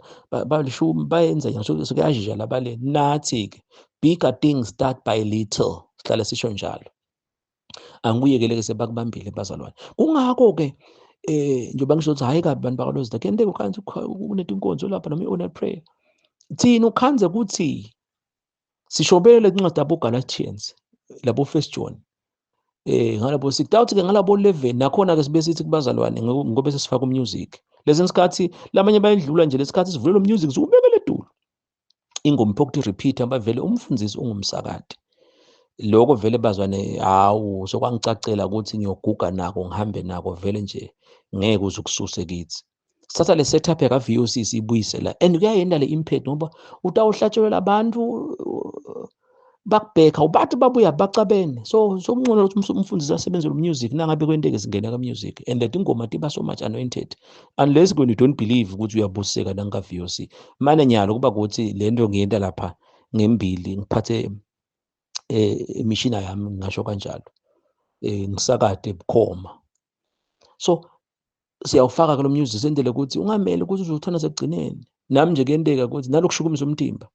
balishumi bayenza nje sekuyajija labaleni. Nathi ke bigger things start by little, sihlale sisho njalo. Angikuyekele ke sebakubambile bazalwane. Kungakho ke njengoba ngisho ukuthi hayi kabi bantu bakalozida kuyenteka ukhanze kunetinkonzo lapha noma i-honor prayer thina ukhanze ukuthi sishobele incwadi yabo Galatians labo First John ngalabo 6 ke ngalabo 11 nakhona ke sibe sithi kubazalwane ngoba sesifaka umusic lezi sikhathi lamanye bayidlula nje lesikhathi sivulela umusic siubekele edulo ingoma phokuthi repeat abavele umfundisi ungumsakade lokho vele bazwane hawu sokwangicacela ukuthi ngiyoguga nako ngihambe nako vele nje ngeke uze ukususe kithi. Sithatha le setup yaka VOC siyibuyisela and kuyayenda le impact ngoba utawuhlatshelwa abantu bakubheka ubathi babuya bacabene so sokuncono ukuthi umfundisi asebenze lo music nangabe kwenteke singena ka music and that ingoma tiba so much anointed unless when you don't believe ukuthi uyabuseka nanka VOC. Manje nyalo kuba ukuthi lento ngiyenta lapha ngembili ngiphathe imishina yami ngisho kanjalo ngisakade bukhoma so siyawufaka ke lo music sendele ukuthi ungamele ukuthi uzothanda sekugcineni. Nami nje kuyenteka ukuthi nalokushukumisa umtimba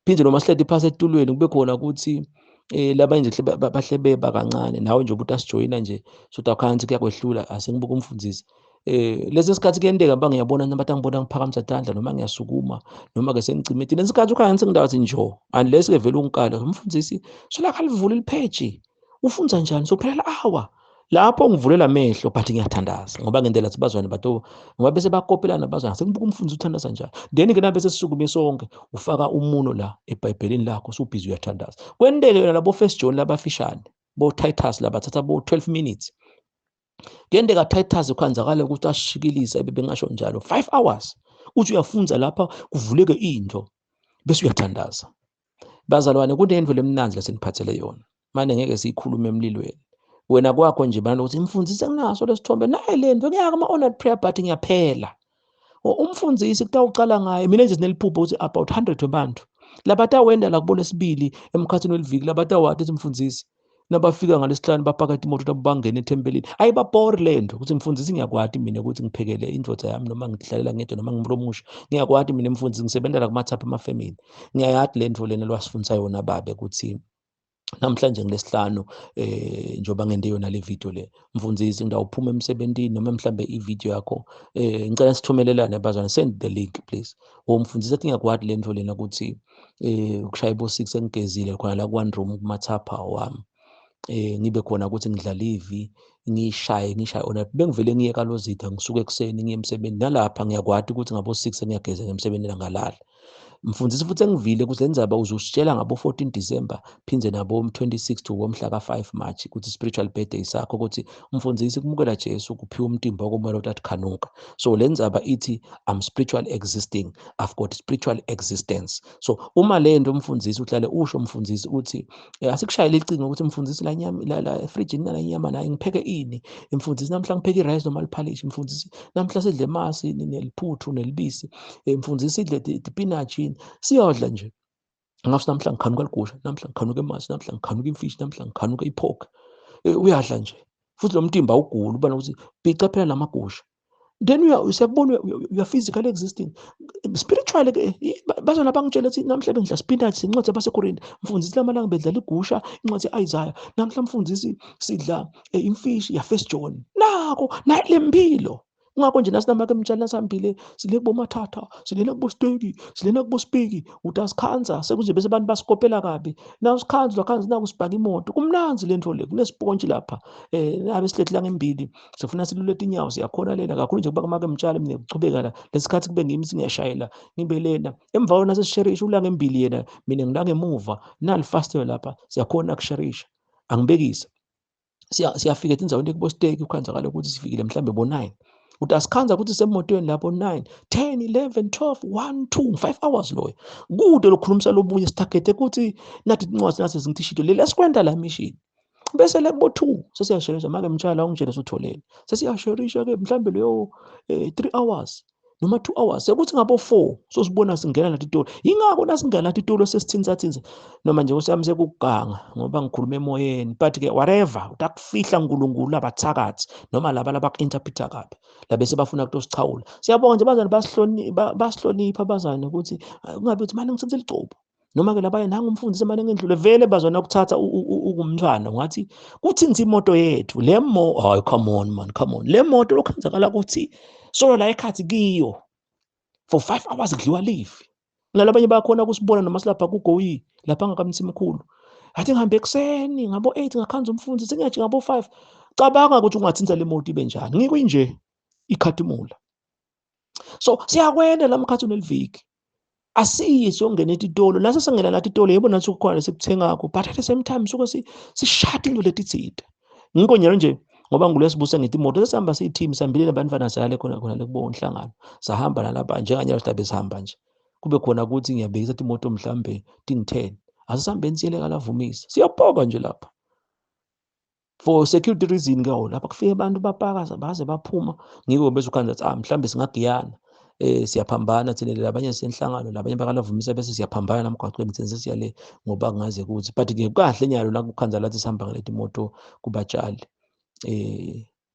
phinde noma sihledi phasi etulweni kube khona ukuthi labanye nje bahle beba kancane nawe nje ubuthi asijoyina nje so takhansi kuyakwehlula asengibuka umfundisi lesi sikhathi kuyenteka ba ngiyabona nabantu angibona ngiphakamisa tandla noma ngiyasukuma noma ke sengicimethile lesikhathi ukhanya sengindawo njo unless ke vele ungikala umfundisi sola kalivula ilipage ufunza njani so phela hour lapho ngivulela amehlo but ngiyathandaza ngoba ngendlela sibazwane bato ngoba bese bakopelana bazwana sengibuka umfundisi uthandaza njani then ke nabe sesisukume sonke ufaka umuno la eBhayibhelini lakho usubhizi uyathandaza kwenteke yona labo First John labafishane bo Titus labathatha bo 12 minutes kuyenteka Titus kwanzakala ukuthi ashikilisa ebe bengasho njalo 5 hours uthi uyafunza lapha kuvuleke into bese uyathandaza. Bazalwane kunento lemnandzi lesiniphathele yona manje ngeke siyikhulume emlilweni Wena kwakho nje bana ukuthi mfundisi anginaso lesithombe naye lento ngiyaka ama honored prayer but ngiyaphela. Umfundisi kutawucala ngaye mina nje sineliphupho ukuthi about 100 webantu labatawenda la kubona sibili emkhathini weliviki labatawati ukuthi mfundisi nabafika ngalesihlanu bapakata imoto labo bangena ethempelini. Ayibabhori lento ukuthi mfundisi ngiyakwati mina ukuthi ngiphekele indvodza yami noma ngidlalela ngedwa noma ngimlomusha. Ngiyakwati mina mfundisi ngisebenzela kumathapha emafemini. Ngiyayati lento lena lwasifundisa yona babe ukuthi namhlanje ngilesihlanu njengoba ngente yona le video le mfundisi ngidawuphuma emsebentini noma mhlambe i-video yakho ngicela sithumelelane abazwana, send the link please. Umfundisi athi ngiyakwati lento lena ukuthi ukushaya ibo 6 engigezile khona la ku one room kumathapha wami, ngibe khona ukuthi ngidlala ivi ngishaye ona bengivele ngiye kalozitha ngisuke ekuseni ngiye emsebenzini nalapha ngiyakwati ukuthi ngabo 6 ngiyageza ngemsebenzini ngalala. Mfundisi futhi engivile ukuthi lenzaba uzositshela ngabo 14 December phindze nabo 26 to womhla ka 5 March ukuthi spiritual birthday sakho ukuthi umfundisi kumukela Jesu kuphiwa umtimba wakomoya otathi khanuka. So lenzaba ithi I'm spiritual existing, I've got spiritual existence. So uma lento umfundisi uhlale usho umfundisi uthi asikushayele icingo ukuthi umfundisi la nyama la efrijini la nyama naye ngipheke ini, umfundisi namhla ngipheke i-rice noma liphalishi, umfundisi namhla sidle masi neliphuthu nelibisi, umfundisi sidle spinach, siyodla nje. Ngathi namhla ngikhanuka ligusha, namhla ngikhanuka emasi, namhla ngikhanuka imfishi, namhla ngikhanuka ipork. Uyadla nje futhi lo mtimba awuguli ubana ukuthi bhica phela lamagusha. Then usiyakubona you are physically existing spiritually ke bazona bangitshela ukuthi namhla bengidla spinach incwadi yabaseKorinte mfundisi lamalanga bedlala igusha incwadi yeIsaiah namhla mfundisi sidla imfishi ya First John nako nalempilo. Ngakho nje nasinamake emtshana sihambile sile kubomathatha silena kubosteki silena kubospiki utasikhanza sekuze bese abantu basikopela kabi nawusikhanza lwakhanza nakusibhaka imoto kumnanzi lento le kunesipontshi lapha nabe silethi la ngembili sifuna silule tinyawo siyakhona lena kakhulu nje kuba kumake emtshana mina kuchubeka la lesikhathi kube ngimi singiyashayela ngibe lena emva kona sesisherisha ula ngembili yena mina ngila ngemuva nali faster lapha siyakhona kusherisha angibekise siyafika etindzaweni ekubosteki ukhanzakala ukuthi sifikile mhlambe bo 9 uthi asikhanza ukuthi semotweni lapho 9 10 11 12 1 2 5 hours loyo kude lokukhulumisa lobunye sithagethe ukuthi nathi incwadi nathi zingithishito leli esikwenda la mission bese le kubo 2 sesiyasherisha make mtshala ungitshele sutholele sesiyasherisha ke mhlambe leyo 3 hours noma 2 hours sekuthi ngabo 4 sosibona singena nathi itolo ingakho nasingena nathi itolo sesithinsa thinsa noma nje usami sekuganga ngoba ngikhuluma emoyeni but ke whatever utakufihla uNkulunkulu abathakathi noma laba labaku-interpreter kabi labese bafuna ukutosichawula. Siyabonga nje bazali basihlonipha bazali ukuthi kungabe uthi manje ngithathe ligcobo noma ke labanye nangu umfundisi manje ngendlule vele bazona ukuthatha ukumntwana ngathi kuthinta imoto yethu le mo hayi come on man come on le moto lokhenzakala ukuthi solo la ekhathi kiyo for 5 hours kudliwa live nalabanye bakhona kusibona noma silapha kugoyi lapha ngakamthimkhulu athi ngihambe ekuseni ngabo 8 ngakhanza umfundisi sengiyathi ngabo 5 cabanga ukuthi ungathinta le moto ibe njani ngikuyinje ikhathimula. So siyakwenda la mkhathi uneliviki asiye siyongena etitolo naso singena nathi itolo yebo nathi kukhona lesikuthengakho but at the same time suke sishada into letitsite ngikho njalo nje ngoba ngulesibusa ngithi imoto sesihamba siyi-team sihambile nabantwana siyale khona khona lekubo inhlangano sahamba nalapha njenganyalo sidabe sihamba nje kube khona ukuthi ngiyabekisa ukuthi imoto mhlambe ting-10 asisihambeni siyele kalavumisa siyapoka nje lapha for security reason ke lapha kufike abantu bapaka baze baphuma ngiko bese ukhanza ukuthi mhlambe singagiyana siyaphambana thina labanye senhlangano labanye bakalavumisa bese siyaphambana namgwaqweni thina sesiyale ngoba kungaze kuthi but ke kahle nyalo la kukhanza lathi sihamba ngaleti moto kubatshali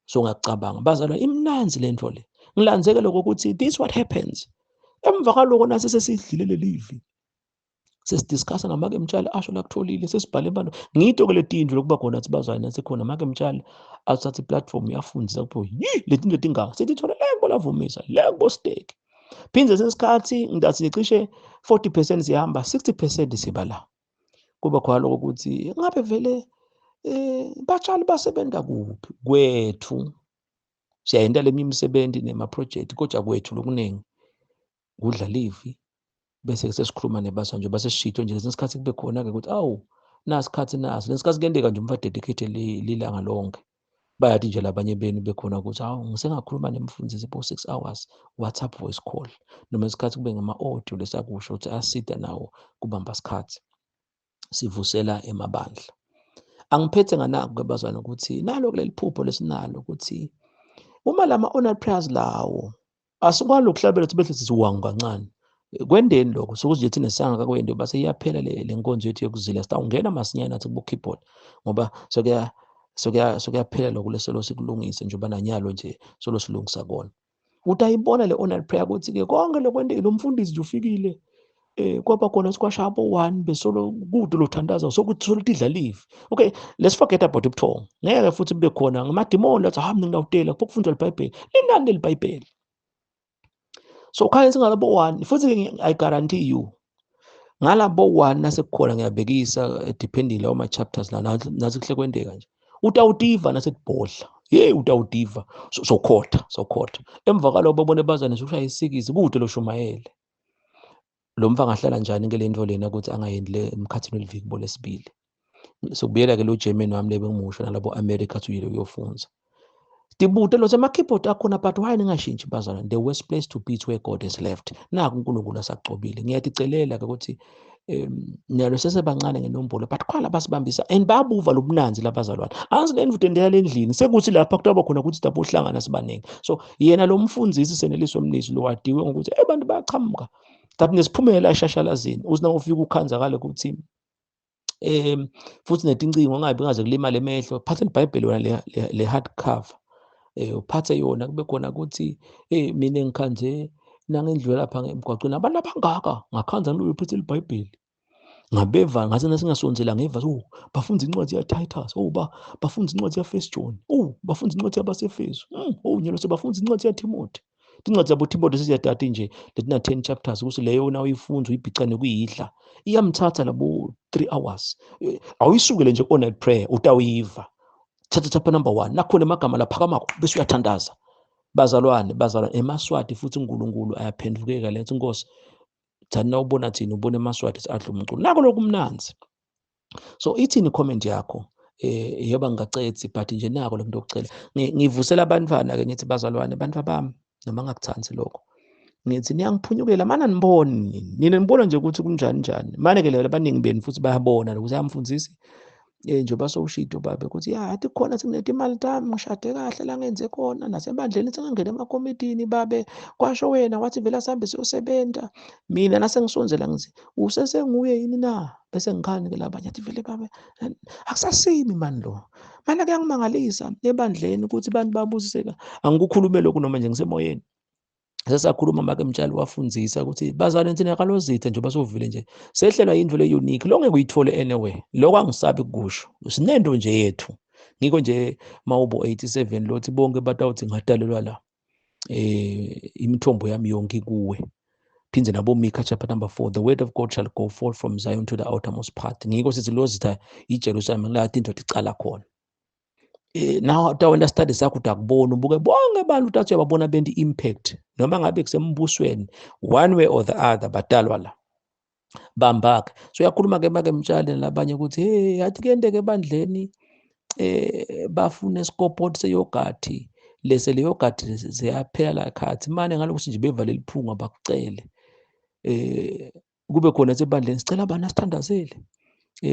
so ngiyacabanga bazalwa imnanzi lento le ngilandzeke lokho ukuthi this what happens emva kwaloko nase sesidlile lelivi sesidiscussa namake mtshali asho lakutholile sesibhale abantu ngito ke letindlu lokuba khona athi bazwane nasekhona make mtshali athatha iplatform uyafundisa kupho yi letindlu etingaka sithi thola le kubolavumisa le kubosteki phindze sesikhathi ngidathi ngicishe 40% sihamba 60% siba la kuba khona lokho ukuthi ngabe vele batshali basebenza kuphi kwethu siyayenta leminye imisebenzi nema project kodwa kwethu lokuningi kudla livi bese sesikhuluma nebasa nje base sishito nje lesikhathi kube khona ke ukuthi awu nasikhathi naso lesikhathi kuyenteka nje umfa dedicate lilanga lonke bayathi nje labanye benu bekhona ukuthi awu ngisengakhuluma nemfundisi for 6 hours WhatsApp voice call noma isikhathi kube ngama audio lesakusho ukuthi asida nawo kubamba isikhathi sivusela emabandla. Angiphethe nganako ke bazwana ukuthi nalo kuleli phupho lesinalo ukuthi uma lama honor prayers lawo asikwalo ukuhlabela ukuthi behle sithi wangu kancane kwendeni lokho sokuthi nje thina sangakakwende base iyaphela le nkonzo yethu yokuzila sitawungena masinyane nathi kubo-keyboard ngoba sekuyaphela lokho lesolo sikulungise njengoba nanyalo nje solo silungisa kona. Utayibona le honor prayer ukuthi-ke konke lokwentile umfundisi nje ufikile kwaba khona sikwashaya bo-one besolo kude lothandaza sokuthi solo tidla live. Okay, let's forget about ubuthongo, ngeke futhi kube khona ngamadimoni lathi hayi mina ngiyawutela kufundwa libhayibheli linani leli bhayibheli. So khanye singalabo one futhi I guarantee you ngalabo one nasekukhona ngiyabekisa depending lawo ma-chapters la nathi kuhle kwenteka nje utawutiva nasekubhodla hey utawutiva sokhotha sokhotha emva kwaloko babone bazane sokushaya isikizi kude loshumayele lo mfa angahlala njani ke lento lena ukuthi angayendi le emkhathini weliviki bolesibili. Sokubuyela ke lo German wami lebengimusho nalabo America athi uyile uyofunza tibute lo sema-keyboard akhona, but why ningashintshi bazalwane? The worst place to be is where God has left. Naku uNkulunkulu asagcobile. Ngiyaticelela ke ukuthi nalo sesebancane ngenombolo, but khona basibambisa and bayabuva lobunanzi labazalwane. Anzi le ndlu tendela endlini sekuthi lapha kutaba khona ukuthi tabohlangana sibaningi. So yena lo mfundzisi Seneliso Mnisi lo wadiwe ngokuthi abantu bayachamuka tapi nesiphumela eshashalazini uthi na ufika ukhanzakale ukuthi futhi netincingo ungabi ngaze kulimale emehlo, phatha iBhayibheli wena le hard cover, uphathe yona kube khona ukuthi mina ngikhanze nangendlula lapha emgwaqweni abantu abangaka ngakhanza ngiloyo uphethe iBhayibheli ngabeva ngase nasingasonzela ngeva, oh bafunda incwadi ya Titus, oh bafunda incwadi ya First John, oh bafunda incwadi yabaseFesu, oh nyalo sebafunda incwadi ya Timothy. Incwadi yabo Timothy sesiyadati nje letina 10 chapters ukuthi leyo na uyifunza uyibhicane kuyidla iyamthatha labo 3 hours. Awuyisukele nje on night prayer utawuyiva. Thatha chapter number 1 nakhona amagama laphakamako bese uyathandaza. Bazalwane bazalwane emaswati futhi uNkulunkulu ayaphendukeka lethu Nkosi. Thani nawubona thina ubona emaswati adla umculo nako lokumnanzi. So ithini comment yakho? Yebo ngingacethi but nje nako lokho ngikucela. Ngivusela abantwana ke ngithi bazalwane abantu bami noma ngakuthanzi lokho. Ngithi niyangiphunyukela mana niboni nina nibona nje ukuthi kunjani njani. Manje ke labaningi benu futhi bayabona ukuthi ayamfundisi njengoba sowushito babe ukuthi ya athi khona sinethe imali tami ngishade kahle la ngenze khona nasebandleni sengangena emakomitini babe kwasho wena wathi vele asambe siyosebenza. Mina nasengisonzela ngithi usesenguye yini na bese ngikhani ke labanye athi vele babe akusasimi mani lo mana kuyangimangalisa ebandleni ukuthi abantu babusiseka. Angikukhulume lokhu noma nje ngisemoyeni. Sesakhuluma make Mtshali wafundzisa ukuthi bazalwane thina kalozitha nje basovile nje sehlelwa yinto le unique lo ngeke uyithole anyway. Lokho angisabi kusho sinento nje yethu ngikho nje mawubo 87 lothi bonke batawuthi ngadalelwa la imithombo yami yonke kuwe. Phinde nabo Mika chapter number 4, the word of God shall go forth from Zion to the outermost part. Ngikho sithi lozitha iJerusalem la into icala khona. Now utawenta study sakho utakubona ubuke bonke abantu utathi uyababona benti impact noma ngabe kusembusweni one way or the other badalwa la bambaka. So uyakhuluma ke make Mtshali nalabanye ukuthi hey athi kuyenteke ebandleni bafuna isikopoti seyogathi lese leyo gadi ziyaphela la khathi mane ngalokuthi nje bevale liphunga bakucele kube khona sebandleni sicela abantu asithandazele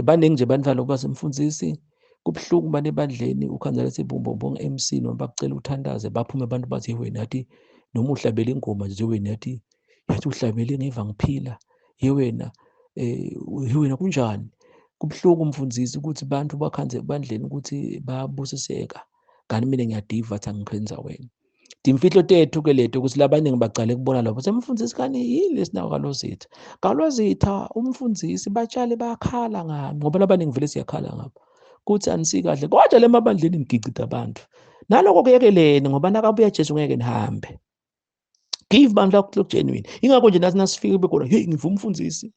baningi nje bantwana ukuba semfundisi kubuhlungu bane ebandleni ukhanzela sibumbo MC noma bakucela uthandaze baphume abantu bathi wena athi noma uhlabela ingoma nje wena athi yathi uhlabele ngiva ngiphila ye wena wena kunjani. Kubuhlungu umfundisi ukuthi bantu bakhanze ebandleni ukuthi bayabusiseka kanti mina ngiyadiva athi angikhenza wena. Timfihlo tethu ke leto ukuthi labaningi bacale kubona lapho semfundisi kani yini lesinawo kalozitha kalozitha umfundisi batshale bayakhala ngami ngoba labaningi vele siyakhala ngabo kuthi anisikahle kodwa le mabandleni nigicida abantu naloko kuyekeleni ngoba nakabuya Jesu ngeke nihambe. Give bantu lakho genuine ingakho nje nathi nasifika kube khona hey ngiva umfundisi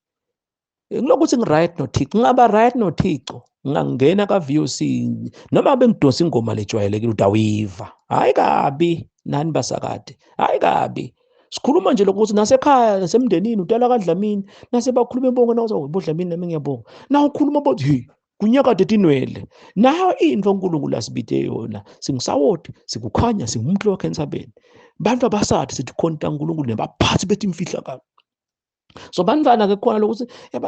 ngilokuthi ngi-right noThixo ngingaba right noThixo ngingangena ka-VOC noma bengidonsa ingoma lejwayelekile utawiva hayi kabi nani basakade hayi kabi. Sikhuluma nje lokuthi nasekhaya nasemndenini utala kaDlamini nasebakhuluma bonke nawe boDlamini nami ngiyabonga na ukhuluma bothi hey kunyakade tinwele nayo into uNkulunkulu asibide yona singisawoti sikukhanya singumuntu wakhe entsabeni bantu abasathi sithi khonta uNkulunkulu nebaphathi bethi imfihlakalo. So bantwana ke khona lokuthi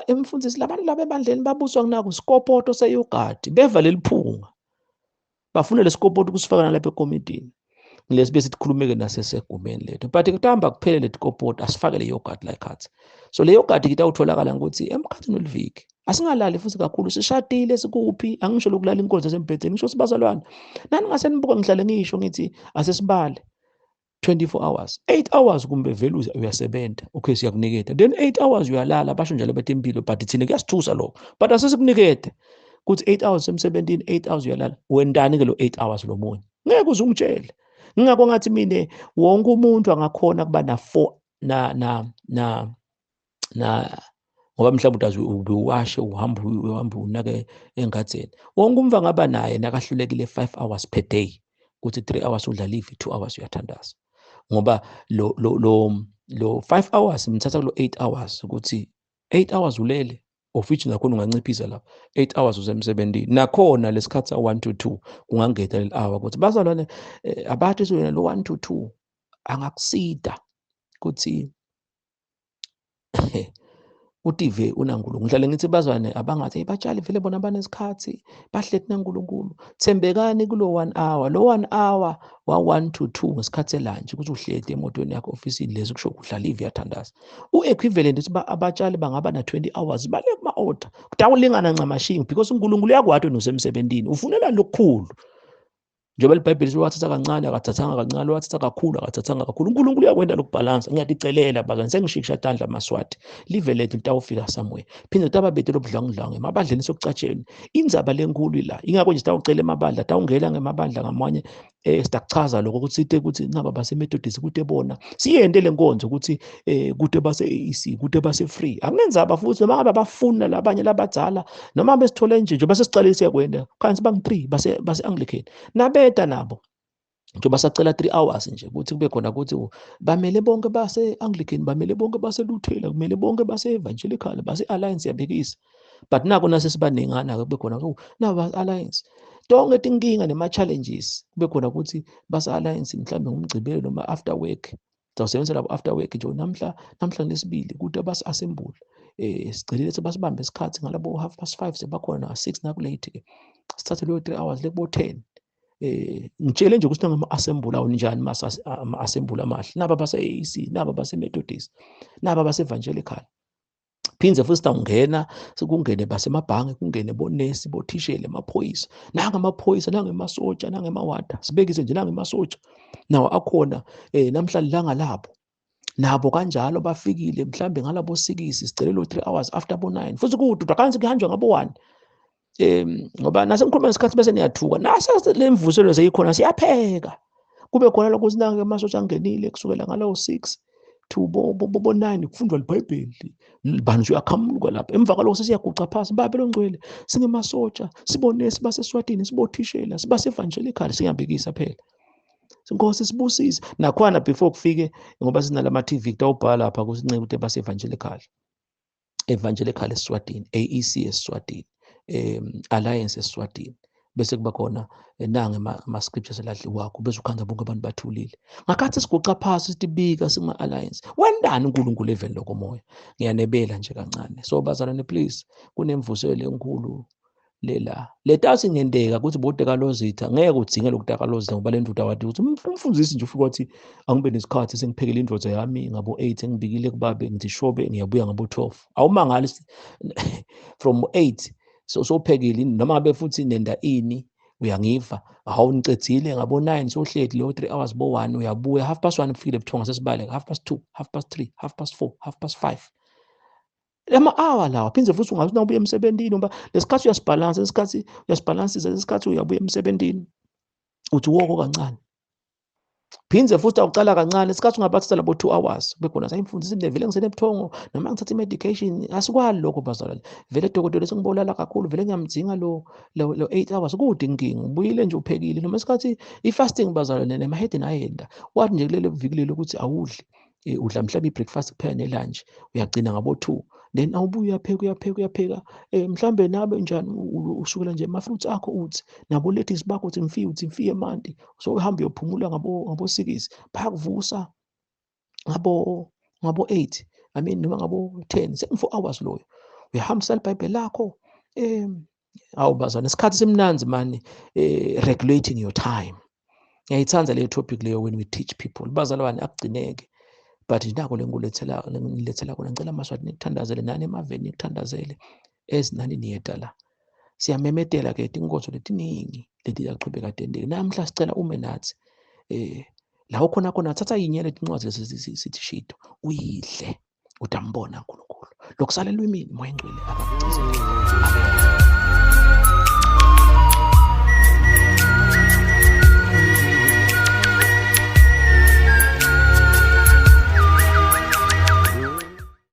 emfundisi labantu laba ebandleni babuswa kunaku sikopoto seyogadi beva leliphunga, bafune lesikopoto kusifaka nalapha ekomidini ngilesi bese sikhulumeke nasesegumeni lethu, but kutahamba kuphele letikopoto, asifake le yogurt la ekhatsi. So le yogurt itawutholakala ngokuthi emkhathini weliviki asingalali futhi kakhulu, sishadile sikuphi, angisho lokulala inkonzo zasembhedeni, ngisho sibazalwane nani ngase nibuka, ngihlale ngisho ngithi asesibale 24 hours, 8 hours kumbe vele uyasebenza, okay, siyakuniketa, then 8 hours uyalala, basho njalo betempilo, but thina kuyasithusa lokho, but asesikunikete kuthi 8 hours emsebentini, 8 hours uyalala. Wentani ke lo 8 hours lo munye? Ngeke uze ungitshele. Ngingakho ngathi mina wonke umuntu angakhona kuba na 4 na na na na ngoba mhlawumbe utazi ubuwashe uhambe uhambe unake engadzeni, wonke umva ngaba naye nakahlulekile 5 hours per day, kuthi 3 hours udla live, 2 hours uyathandaza, ngoba lo lo lo lo 5 hours ngithatha kulo 8 hours, ukuthi 8 hours ulele, of which nakhona unganciphisa lapho, 8 hours usemsebenzini, nakhona lesikhathi sa 1 to 2 kungangeta leli hour, ukuthi bazalwane abathi wena lo 1 to 2 angakusida ukuthi utive unaNkulunkulu. Ngihlale ngithi bazwane abangathi hey batshali vele bona banesikhathi bahleti naNkulunkulu, thembekani kulo 1 hour, lo 1 hour wa 1 to 2 ngesikhathi selunch, ukuthi uhleti emotweni yakho ofisini, lezi kusho udlala live uyathandaza. U-equivalent ukuthi abatshali bangaba na 20 hours bale kuma order, kutawulingana ncamashingi, because uNkulunkulu uyakwati wena usemsebentini ufunela lokukhulu. Njengoba iBhayibheli liwathatha kancane akathathanga kancane, liwathatha kakhulu akathathanga kakhulu, uNkulunkulu uyakwenda lokubhalansa. Ngiyaticelela bazalwane, sengishikisha tandla Maswati, live lethu litawufika somewhere, phinde tababethe lobudlangudlangu emabandleni sokucatsheni indzaba lenkulu la. Ingakho nje sitawucela emabandla, tawungena ngemabandla ngamanye, sitakuchaza lokho ukuthi site ukuthi naba base Methodist kute bona siyente lenkonzo ukuthi kute base AEC, kute base Free, akunenzaba futhi noma ngabe abafuna labanye labadzala noma besithole nje njengoba sesicalile siyakwenda kanti bang 3 base Anglican nabeta nabo njengoba sacela 3 hours nje ukuthi kube khona ukuthi bamele bonke base Anglican, bamele bonke base Luthela, kumele bonke base Evangelical, base Alliance yabekisa, but nako nase sibaningana kube khona naba Alliance tonke tinkinga nema challenges kube khona ukuthi base Alliance mhlambe ngumgcibelo noma after work, sizawusebenzisa labo after work nje namhla lesibili kude base assemble, sigcinile sebasibambe isikhathi ngalabo 5:30 sebakhona 6 nakulate ke sithathe leyo 3 hours lekubo 10. Ngitshele nje ukuthi ngama assemble awu njani, ama assemble amahle, naba base AEC, naba base Methodist, naba base Evangelical, phindze futhi sitawungena sekungene basemabhange, kungene bonesi, bothishela, emaphoyisa, nangamaphoyisa, nangemasotsha, nangemawada, sibekise nje nangemasotsha nawo akhona, namhla lilanga labo nabo kanjalo bafikile mhlambe ngalabo 6, sicele lo 3 hours after bo 9 futhi kude kanti kuhanjwa ngabo 1, ngoba nase ngikhuluma ngesikhathi bese niyathuka, nase lemvuselo seyikhona siyapheka, kube khona lokho sinange amasotsha angenile kusukela ngalowo 6 to bo 9 kufundwa iBhayibheli, bani uyaqhamuka lapha, emva kwalokho sesiyaguqa phansi, babe longcwele singemasotsha, sibonesi baseswatini, sibothishela, sibase-evangelical, siyambikisa phela Inkosi sibusise nakhona before kufike, ngoba sinalama TV kutawubhala lapha kusincike ukuthi base-evangelical, Evangelical eSwatini, AEC eSwatini, Alliance eSwatini, bese kuba khona nange ama scriptures eladliwakho, bese ukhanda bonke abantu bathulile ngakhathi siguqa phasi sitibika singama Alliance. Wendani uNkulunkulu eveni lokomoya? Ngiyanebela nje kancane. So bazalwane please, kunemvuselo enkulu lela letasi ngenteka ukuthi bodeka lozitha ngeke udzinge lokudaka lozitha, ngoba le ndoda wathi ukuthi umfundisi nje ufika wathi angibe nesikhathi sengiphekele indoda yami ngabo 8, engibikile kubabe ngithi shobe ngiyabuya ngabo 12, awumangali from 8 so sophekile noma ngabe futhi nenda ini uyangiva, hawu nicedzile ngabo 9 sohleti leyo 3 hours, bo 1 uyabuya, 1:30 kufikile buthonga sesibaleka, 2:30, 3:30, 4:30, 5:30, lama hour lawa. Phinde futhi ungathi ubuya emsebentini, ngoba lesikhathi uyasibhalansa, lesikhathi uyasibhalansisa, lesikhathi uyabuya emsebentini uthi woko kancane, phinde futhi awucala kancane isikhathi ungabathatha labo 2 hours kube khona sayimfundisi mina vele ngisenebuthongo noma ngithatha i-medication, asikwali lokho bazalwane, vele dokotela sengibolala kakhulu, vele ngiyamdzinga lo lo 8 hours, kude inkinga ubuyile nje uphekile noma isikhathi i-fasting bazalwane nemahedeni ayenda wathi nje kulelo viki lelo ukuthi awudli, udla mhlawumbe i-breakfast kuphela ne-lunch, uyagcina ngabo 2, then awubuye uyapheka uyapheka uyapheka, mhlambe nabe njani usukela nje ama-fruits akho uthi nabo lettuce bakho uthi mfiye, uthi mfiye manti, so uhamba uyophumula ngabo 6, bayakuvusa ngabo 8. I mean noma ngabo 10 sengu 4 hours loyo. Uyahambisa iBhayibheli lakho awu bazana isikhathi simnanzi mani, regulating your time. Ngiyayithanda leyo topic leyo when we teach people. Bazalwane akugcineke. But nako lengikulethela ngilethela kona, ngicela amaSwati nikuthandazele nani emaveni nikuthandazele ezinani niyeta la. Siyamemetela ke tinkonzo letiningi letiyachubeka tenteke. Namhla sicela ume nathi la ukhona khona, thatha yinye letincwadi lesi sithi shito uyidle, utambona uNkulunkulu. Lokusala elwimini Moya Ngcwele akakucizele.